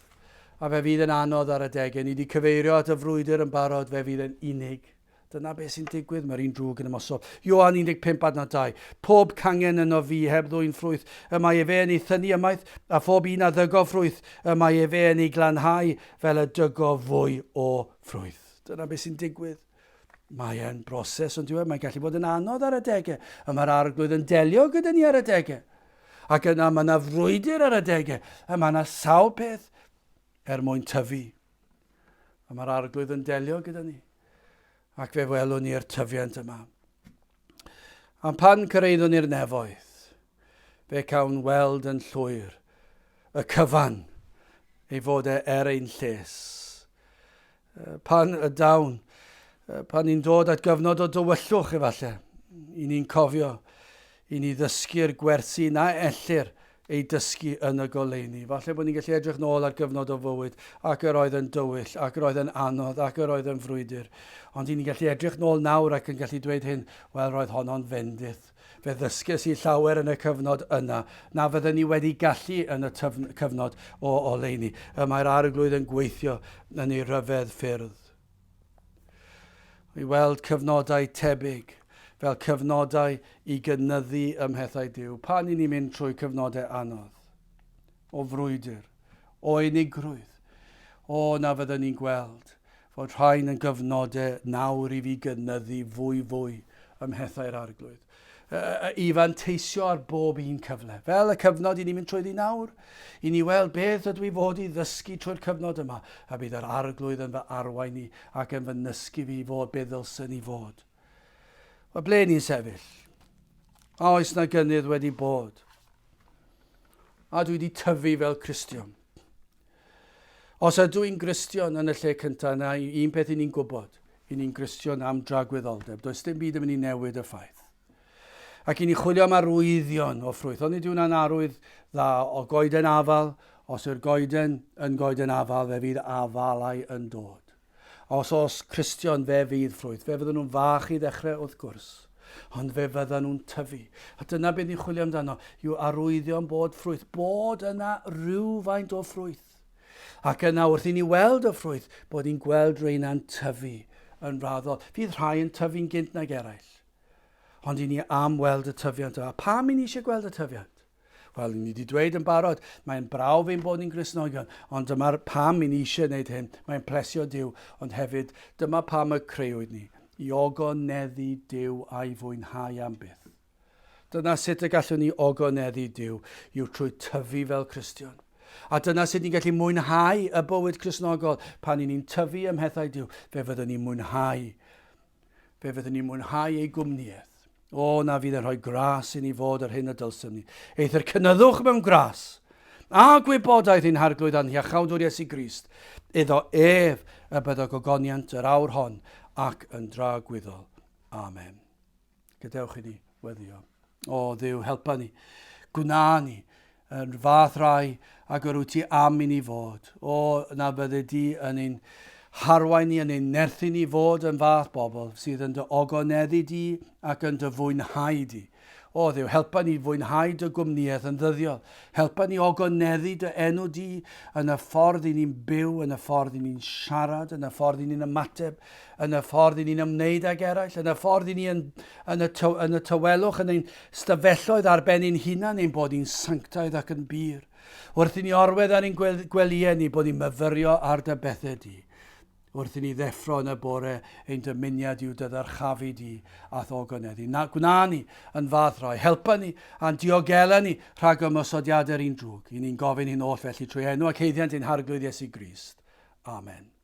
A fe fydd yn anodd ar adegau. Ni wedi cyfeirio at y frwydr yn barod, fe fydd yn unig. Dyna beth sy'n digwydd, mae'r un drwg yn ymosod. Ioan 15 adnod 2. Pob cangen yno fi heb ddwyn ffrwyth, y mae efe yn ei thynnu ymaith, a phob un a ddygo ffrwyth, y mae efe yn ei glanhau fel y dygo fwy o ffrwyth. Dyna beth sy'n digwydd. Mae e'n broses, ond yw e, mae'n gallu bod yn anodd ar adegau. Y mae'r arglwydd yn delio gyda ni ar adegau. Ac yna mae yna frwydr ar adegau, a mae yna sawl peth er mwyn tyfu. A mae'r arglwydd yn delio gyda ni. Ac fe welwn ni'r tyfiant yma. A pan cyrraeddwn ni'r nefoedd, fe cawn weld yn llwyr y cyfan ei fod e er ein lles. Pan y dawn, pan ni'n dod at gyfnod o dywyllwch efallai, i ni'n cofio i ni ddysgu'r gwersi na ellir ei dysgu yn y goleuni. Falle bod ni'n gallu edrych nôl ar gyfnod o fywyd ac yr oedd yn dywyll, ac yr oedd yn anodd, ac yr oedd yn frwydr. Ond i ni'n gallu edrych nôl nawr ac yn gallu dweud hyn, wel roedd honno'n fendith. Fe ddysges i llawer yn y cyfnod yna na fydden ni wedi gallu yn y cyfnod o oleuni. Y mae'r Arglwydd yn gweithio yn ei rhyfedd ffyrdd. I weld cyfnodau tebyg fel cyfnodau i gynyddu ym mhethau Duw. Pan i ni'n mynd trwy cyfnodau anodd, o frwydr, o unigrwydd, o na fydden ni'n gweld fod rhain yn gyfnodau nawr i fi gynyddu fwy fwy ym mhethau'r Arglwydd. I fanteisio ar bob un cyfle. Fel y cyfnod i ni'n mynd trwyddi nawr, i ni weld beth ydw i fod i ddysgu trwy'r cyfnod yma, a bydd yr Arglwydd yn fy arwain i ac yn fy nysgu fi i fod beth ddylsen i fod. Wel, ble ni'n sefyll? A oes na gynnydd wedi bod? A dwi wedi tyfu fel Cristion. Os ydw i'n Gristion yn y lle cyntaf, yna un peth i ni'n gwybod, i ni'n Gristion am dragwyddoldeb. Does dim byd yn mynd i newid y ffaith. Ac i ni chwilio am arwyddion o ffrwyth. Ond nid yw'n arwydd dda o goeden afal. Os yw'r goeden yn goeden afal, fe fydd afalau yn dod. Os oes Cristion, fe fydd ffrwyth. Fe fydden nhw'n fach i ddechrau, wrth gwrs, ond fe fydden nhw'n tyfu. A dyna beth ni'n chwilio amdano, yw arwyddion bod ffrwyth, bod yna rhywfaint o ffrwyth. Ac yna, wrth i ni weld y ffrwyth, bod ni'n gweld reina'n tyfu yn raddol. Fydd rhai yn tyfu'n gynt nag eraill. Ond i ni am weld y tyfiant yma. Pam i ni eisiau gweld y tyfiant? Wel, ni wedi dweud yn barod, mae'n brawf ein bod ni'n Gristnogion, ond dyma'r pam i ni eisiau gwneud hyn. Mae'n plesio Duw, ond hefyd dyma pam y creuwyd ni, i ogoneddu Duw a'i fwynhau am byth. Dyna sut y gallwn ni ogoneddu Duw, yw trwy tyfu fel Cristion. A dyna sut ni'n gallu mwynhau y bywyd Cristnogol. Pan ni'n tyfu ym mhethau Duw, fe fyddwn ni'n mwynhau Fe fyddwn ni'n mwynhau ei gwmnïaeth. O, na fydd yn rhoi gras i ni fod yr hyn y dylswn ni. Eithr cynyddwch mewn gras a gwybodaeth ein Harglwydd a'n Hiachawdwr Iesu Grist, iddo ef y byddo gogoniant yr awr hon ac yn dragwyddol. Amen. Gadewch i ni weddio. O Dduw, helpa ni. Gwna ni yn fath rai ag yr wyt ti am i ni fod. O, na fyddi di yn ein harwain ni, yn ein nerthu ni fod yn fath bobl sydd yn dy ogoneddu di ac yn dy fwynhau di. O Dduw, helpa ni fwynhau dy gwmnïaeth yn ddyddiol. Helpa ni ogoneddu dy enw di yn y ffordd i ni'n byw, yn y ffordd i ni'n siarad, yn y ffordd i ni'n ymateb, yn y ffordd i ni'n ymwneud ag eraill, yn y ffordd i ni yn, yn, y, ty, yn y tawelwch, yn ein stafelloedd ar ben ein hunan, ein bod ni'n sanctaidd ac yn bur. Wrth i ni orwedd ar ein gwelyau ni, bod ni'n myfyrio ar dy bethau di. Wrth i ni ddeffro yn y bore, ein dymuniad yw dy ddyrchafu di a'th ogoneddu. Na, gwna ni yn fath rai. Helpa ni a'n diogela ni rhag ymosodiadau'r un drwg. I ni'n gofyn hyn oll felly trwy enw ac haeddiant ein Harglwydd Iesu Grist. Amen.